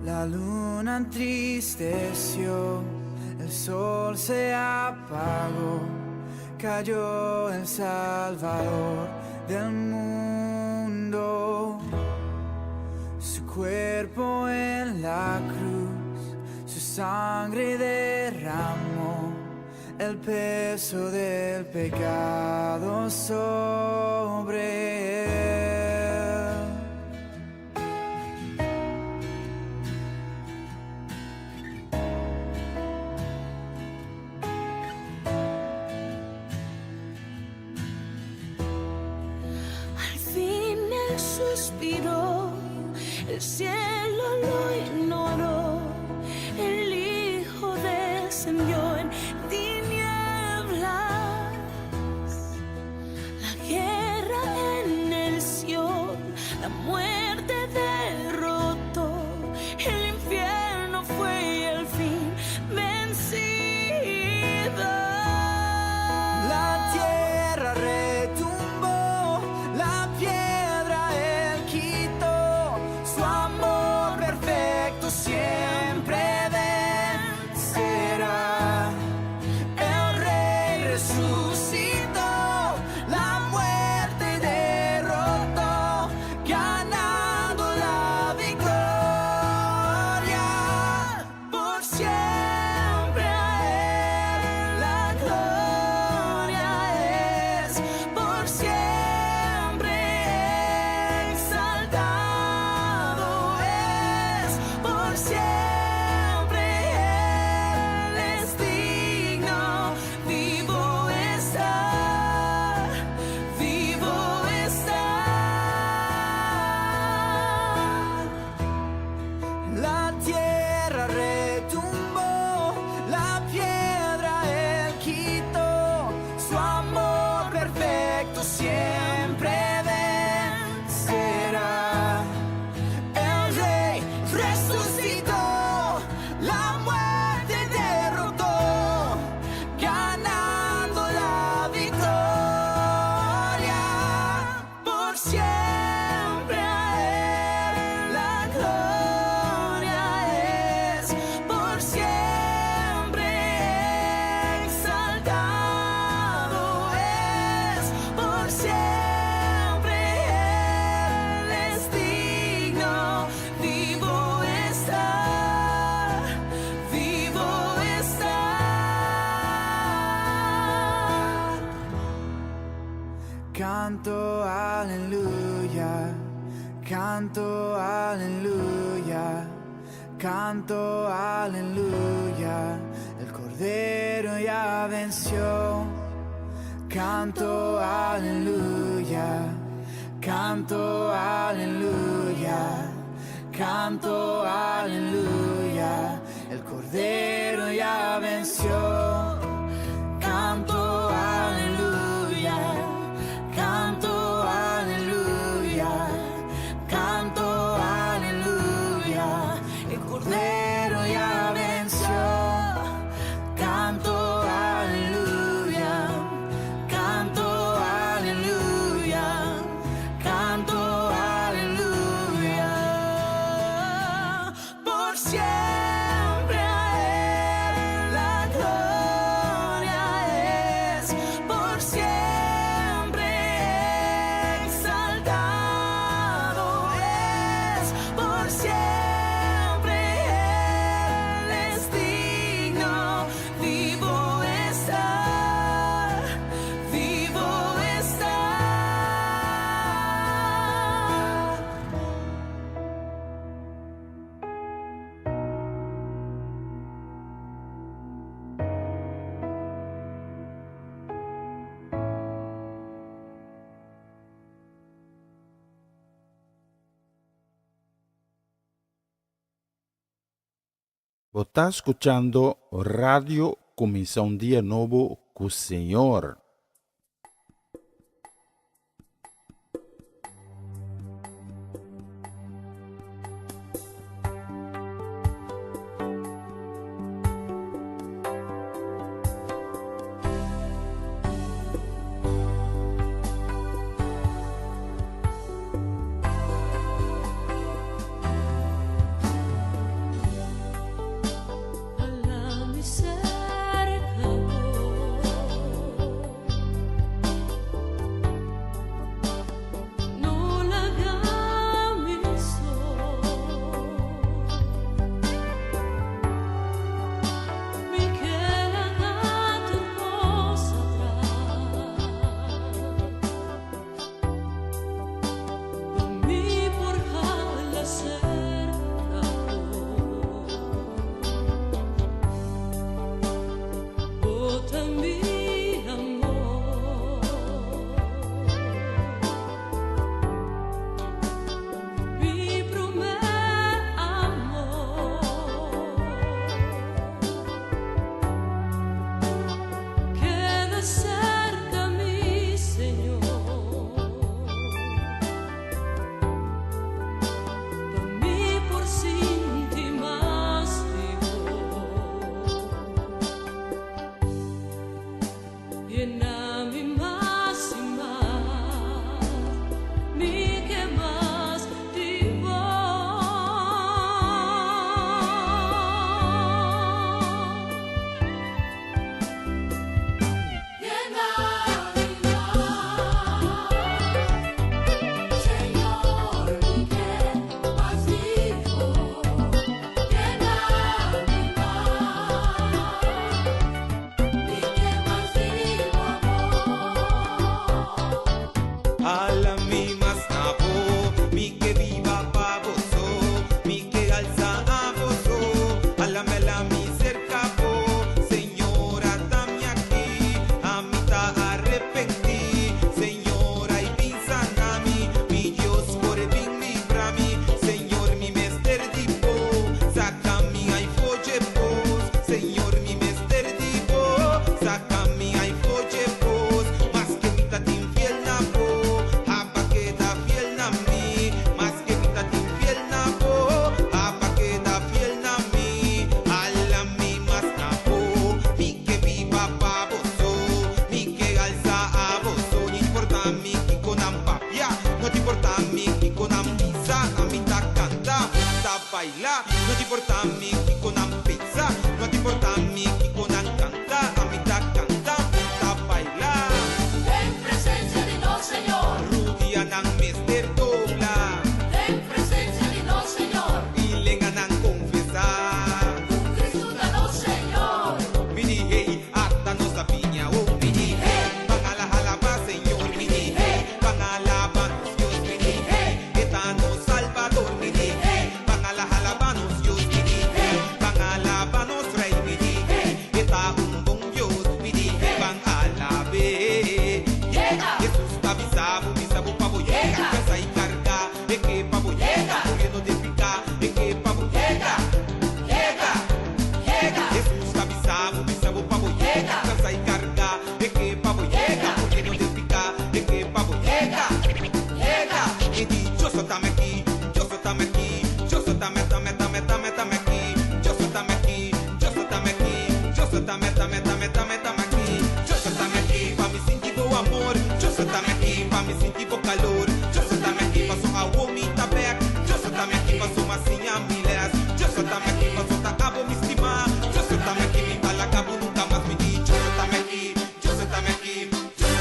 La luna entristeció, el sol se apagó, cayó el Salvador del mundo. Su cuerpo en la cruz, su sangre derramó, el peso del pecado sobre él. Al fin él suspiró, el cielo lo ignoró, el Hijo descendió en tinieblas, la guerra en el Sion, la muerte derrotó, el infierno fue al fin vencido. La tierra retumbó, la piedra él quitó, su amor perfecto siempre vencerá. El rey resucitó, la muerte derrotó, ganando la victoria. Por siempre a él la gloria es, por siempre exaltado es, por siempre él es digno, vivo está, vivo está. La tierra retumbó, la piedra él quitó, su amor perfecto siempre vencerá. El rey resucitó, la muerte derrotó, ganando la victoria. Por siempre a él la gloria es, por siempre exaltado es, por siempre él es digno, vivo está, vivo está. Canto aleluya, canto aleluya, canto aleluya, el Cordero ya venció. Canto aleluya, canto aleluya, canto aleluya, el Cordero ya venció. Canto aleluya, canto aleluya, canto aleluya, el Cordero ya venció. Canto aleluya, canto aleluya, canto aleluya. Por siempre a él la gloria. por siempre exaltado es, por siempre Él es digno, vivo está, vivo está. Bo ta skuchando Radio Kuminsá un Dia Nobo ku Señor. Hala mi serka bo. No laga mi so. Mi ke laga tur kos atras. Pa mi por hala serka bo. Bo ta mi amor. Mi promé amor. Keda serka mi, Señor. Pa mi por sinti mas di bo. Yena mi mas i mas, mi ke mas di bo. Yena mi mas, Señor, mi ke mas di bo. Yena mi mas, mi ke mas di bo amor. Hala mi mas na bo, mi ke biba pa bo so, mi ke alsa abo so, hala mi hala mi serka bo, Señor ata mi aki, ami ta arepentí, Señor ai bin sana mi, mi Dios kore bin libra mi, Señor mi mester di bo, saka mi ai for dje pos, Señor mi mester di bo, saka mi ai for dje pos, maske mi ta infiel na bo, Aba keda fiel na mi, maske mi ta infiel na bo, Aba keda fiel na mi, hala mi mas na bo, mi ke biba pa bo so, mi ke alsa abo so, no importá mi kiko nan papia, no ta importá mi kiko nan bisa, ami ta kanta, ta baila, no ta importá mi kiko nan pensa, no ta importá mi kiko nan kanta, ami ta kanta, ta baila. En presensia di nos Señor, Rudianan mester dobla, den presensia di nos Señor, i lenganan konfesá. Kristu ta nos Señor. Mi di hey, ata nos a biña, oh mi di hey, ban hala alabá Señor, mi di hey, ban alabá nos Dios, mi di hey, e ta nos Salbador, mi di hey, ban hala alabá nos Dios, mi di hey, ban alabá nos Rei, mi di hey, e ta un bon Dios, mi di hey, ban alab'é. Yega! Jesus ta bisa bo, bisa bo pa bo yega, kansa i karga, e ke pa bo yega, muriendo den piká, e ke pa bo yega, yega, yega. Jesus ta bisa bo, bisa bo pa bo yega, kansa i karga, e ke pa bo yega, muriendo den piká, e ke pa bo yega, yega. E di, Dios ta aki, Dios ta aki, Dios ta me, ta me, ta me, ta me, ta me aki, Dios ta aki, Dios ta aki, Dios ta me, ta me, ta me, ta me, ta me aki, Dios ta aki, pa mi sinti bo amor, Dios ta aki, pa mi sinti bo kalor, Dios ta aki, paso awo mi ta bèk, Dios ta aki, paso m'a siña mi lès, Dios ta aki, paso ta abo mi stima, Dios ta aki, mi pa laga bo nunka mas mi di, Dios ta aki, Dios ta aki, Dios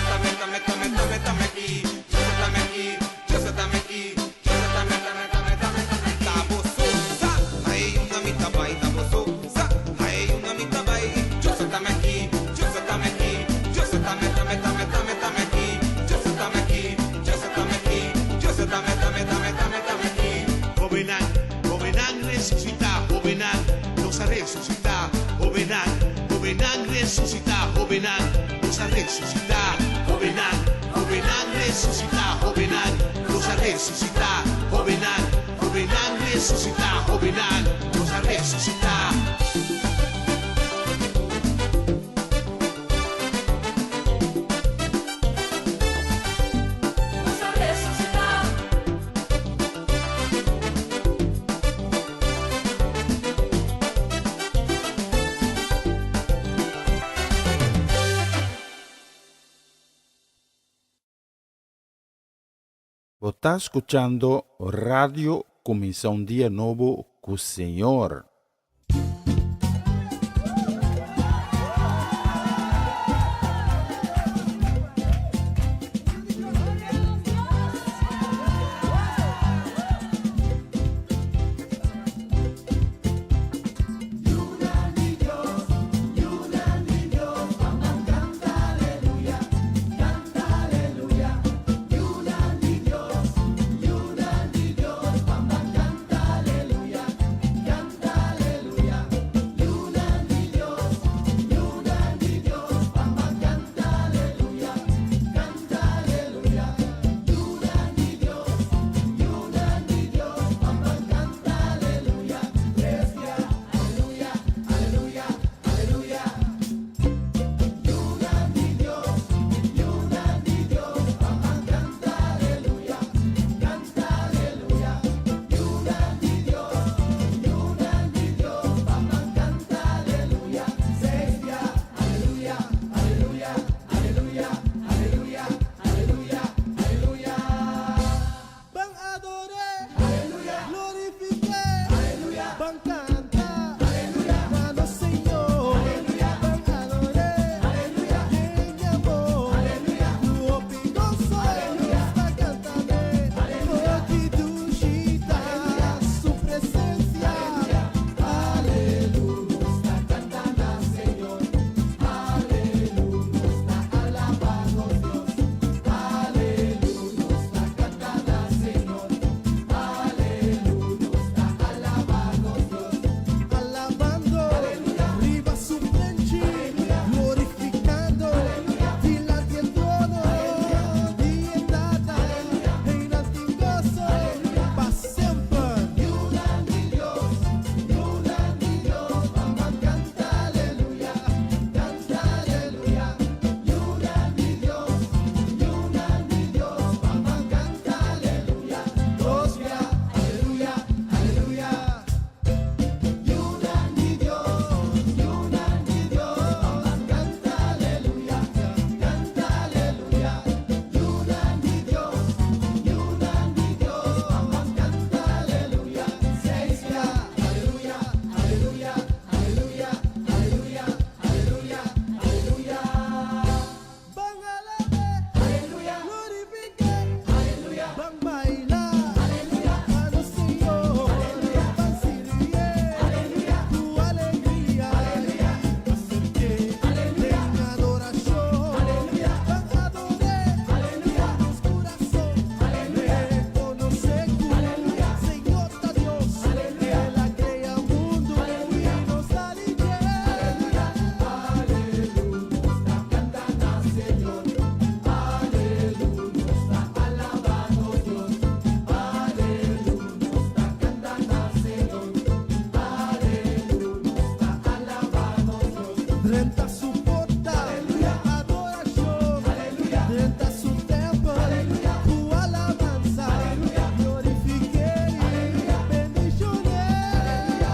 resusitá, hóbennan, nos a resusitá, hóbennan, hóbennan resusitá, hóbennan, nos a resusitá, hóbennan, hóbennan resusitá, hóbennan, nos a resusitá. Nos a resusitá. Bo ta skuchando Radio Kuminsá un Dia Nobo ku Señor. Ban ador'é, glorifik'é, ban kanta na nos Señor, ban ador'é den mi amor, ku hopi goso nos ta kantand'é, hopi dushi ta su presensia, aleluya. Nos ta kanta na Señor, aleluya, nos ta alabá nos Dios, aleluya, nos ta kanta na Señor, aleluya, nos ta alabá nos Dios. Alabando, riba su plenchi, glorificando, dilanti e trono di e Tata, einan tin goso pa semper. Yunan di Dios, yunan di Dios, ban ban canta aleluya, canta aleluya. Yunan di Dios, yunan di Dios, ban ban canta aleluya, Gloria, aleluya, aleluya. Yunan di Dios, yunan di Dios, ban ban canta aleluya, canta aleluya. Yunan di Dios, yunan di Dios, ban ban canta aleluya, Seis bia, aleluya, aleluya, aleluya, aleluya, aleluya, aleluya. Ban alab'é, aleluya, glorifik'é, aleluya, ban baila, aleluya, pa nos Señor, aleluya, ban sirbié, aleluya, ku alegria, aleluya, aserk'é, aleluya, den adorashon, aleluya, ban ador'é, aleluya, nos kurason, aleluya, rekonosé ku, aleluya, Señor ta Dios, aleluya, El a krea mundu, aleluya, i nos a libr'é, aleluya, aleluya, nos ta kanta na Señor, aleluya, nos ta alabá nos Dios, aleluya, nos ta kanta na Señor, aleluya, nos ta alabá nos Dios. Drenta su porta, aleluya, adorashon, aleluya, drenta su tèmpel, aleluya, ku alabansa, aleluya, glorifik'é, aleluya, bendishon'é, aleluya.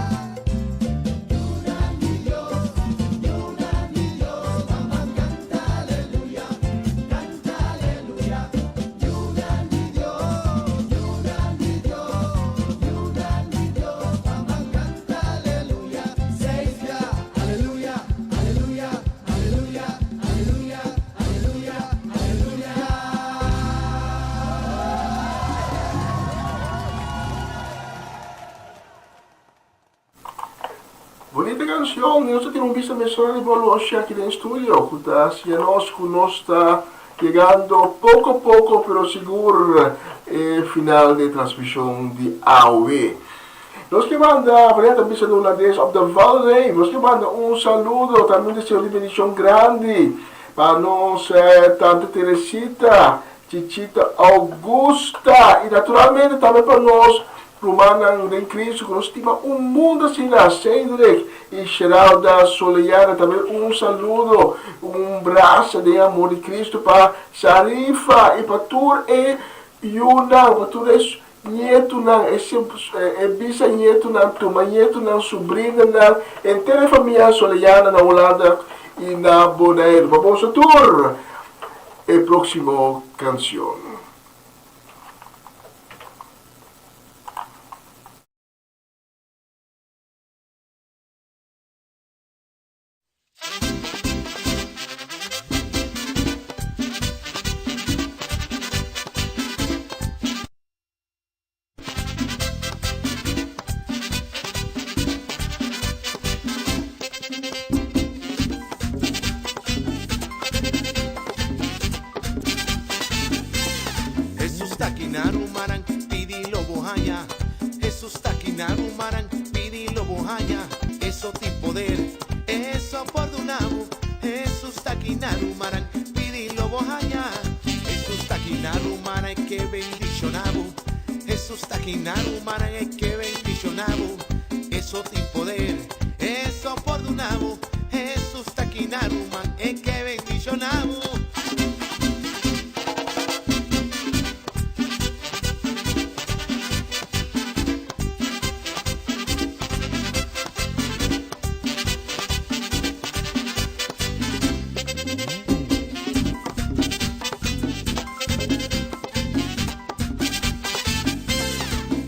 Yunan di Dios, yunan di Dios, ban ban kanta aleluya, kanta aleluya. Yunan di Dios, yunan di Dios, yunan di Dios, ban ban kanta aleluya. Seis bia, aleluya, aleluya, aleluya, aleluya, aleluya, aleluya. Bonita cancion, y nos ta tira un bista mesora riba oloshi aki den studio cu ta hacia nos cu nos ta yegando poco poco pero sigur e final di e transmision di awe. Nos ke manda, manera ta bisa na hulandes, op de valreep, nos ke manda un saludo, tambe un deseo di bendicion grandi pa nos tante Teresita, Chichita Augusta y naturalmente tambe pa nos rumannan den Cristo cu nos stima un mundo asina, Cedric y Sheralda Soleana, tambe un saludo, un brasa den amor di Cristo pa Sharifa y pa tur e yunan, pa tur e nietunan, e bisanietunan, tumanietunan, subrinanan, henter e famia Soleana na Hulanda y na Boneiru. Pa boso tur e proximo cancion. Hesus ta aki na rumannan, pidi lo bo haña. Hesus ta aki na rumannan, pidi lo bo haña. Eso tin poder, eso por duna bo. Hesus ta aki na rumannan, pidi lo bo haña. Hesus ta aki na rumannan, e ke bendiciona bo. Hesus ta aki na rumannan, e ke bendiciona bo. Eso tin poder, eso por duna bo. Hesus ta aki na ruman, e ke bendiciona bo.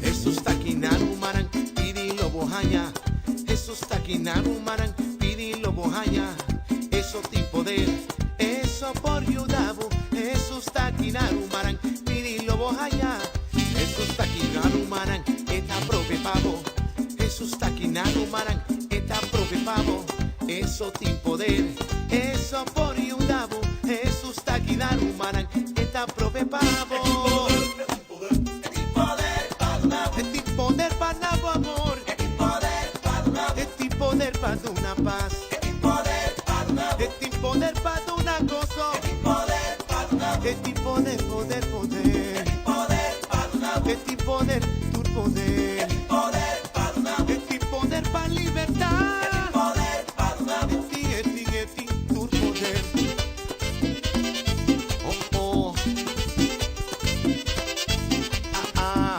Hesus ta aki na rumannan, pidi lo bo haña. Hesus ta aki na rumannan, pidi lo bo haña. Eso tin poder, eso por yuda bo. Hesus ta aki na rumannan, pidi lo bo haña. Hesus ta aki na rumannan, e ta prove pa bo. Hesus ta aki na rumannan, e ta prove pa bo. Eso tin poder, eso por yuda bo. Hesus ta aki na rumannan, e ta prove pa bo. E tin poder pa na bo amor. E tin poder pa duna pas. E tin poder pa duna goso. E tin poder, poder, poder. E tin poder, tur poder. E tin poder pa libertá. E tin, e tin, e tin tur poder. Oh, oh. Ah, ah.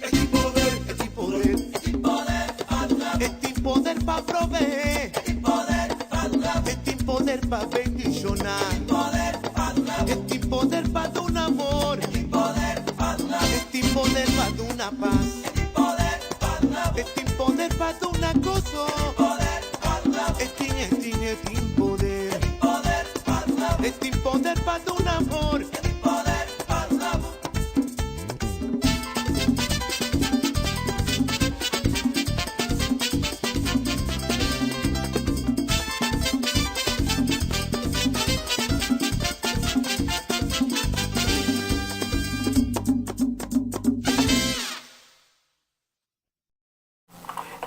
E tin poder, e tin poder pa proveé. E tin poder pa bendishoná. E tin poder pa duna amor. E tin poder pa duna pas. E tin poder pa duna goso. E tin, e tin, e tin poder. E tin poder pa duna amor.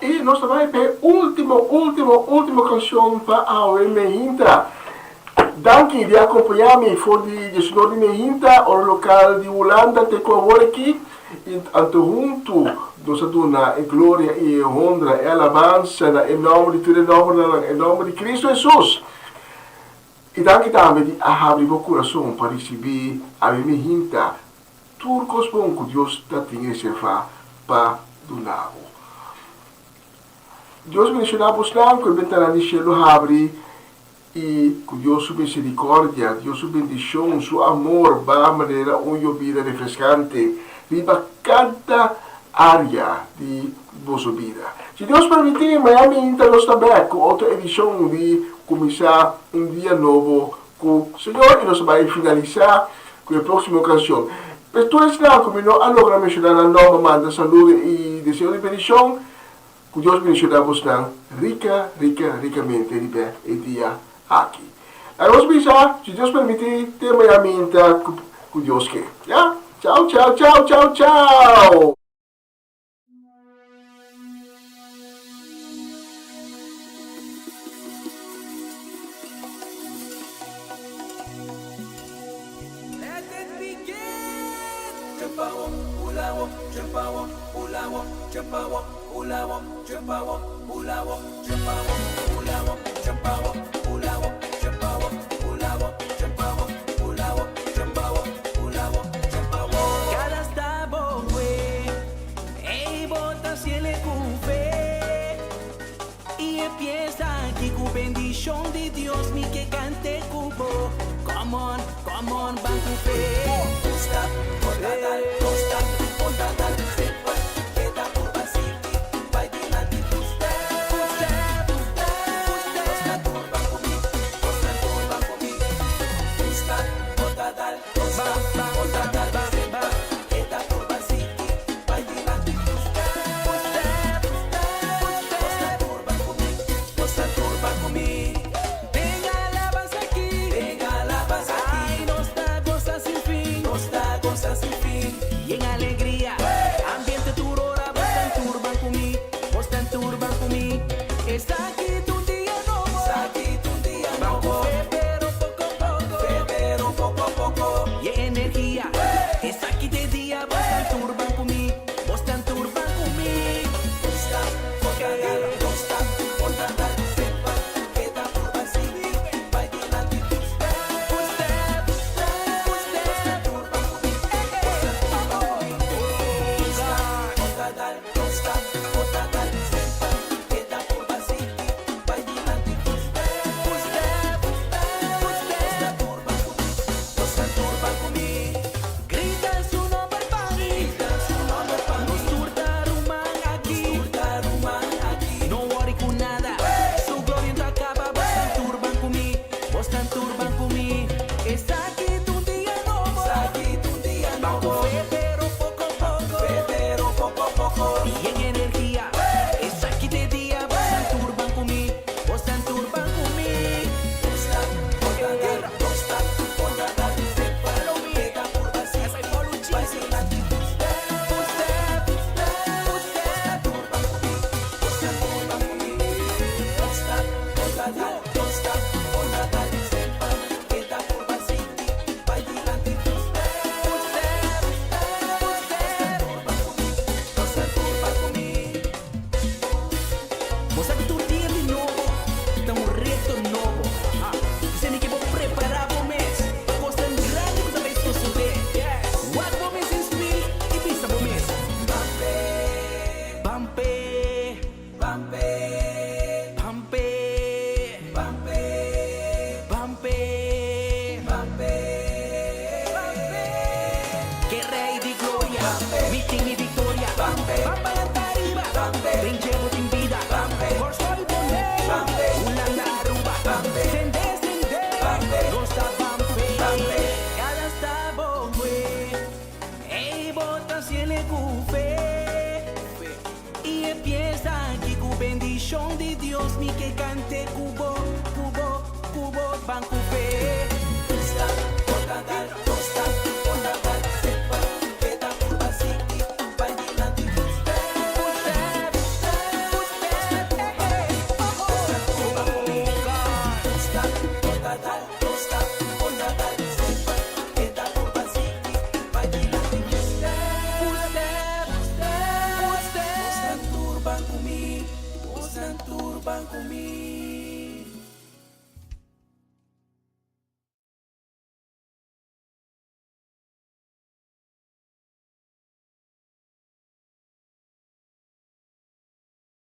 Y nos ta bai p'e ultimo, ultimo, ultimo cancion pa awe mehinta. Danki di acompaña mi for di diesunor di mehinta, ora local di Hulanda, te cu awor aki. Y anto hunto nos a duna e gloria y e honra, e alabansa na e nomber di tur e nombernan, e nomber di Cristo Jesus. Y danki tambe di a habri bo curason pa ricibi awe mehinta tur cos bon cu Dios ta tin reserva pa. duna bo. Dios bendiciona bosnan cu e bentana di cielo habri y cu Dios su misericordia, Dios su bendicion, su amor ba manera un yobida refrescante riba cada area di boso bida. Si Dios permiti, mañana minta nos ta bek cu otro edicion di Cuminsa un Dia Nobo cu Señor y nos ta bay finalisa cu e proximo cancion. Pues tur esnan cu mi no a logra menciona nan nomber manda saludo y deseo di bendicion. Cu Dios bendiciona bosnan rica, rica, ricamente riba e dia aki. Laga nos bisa, si Dios permiti, te maña minta cu Dios ke. Ya? Chao, chao, chao, chao, chao!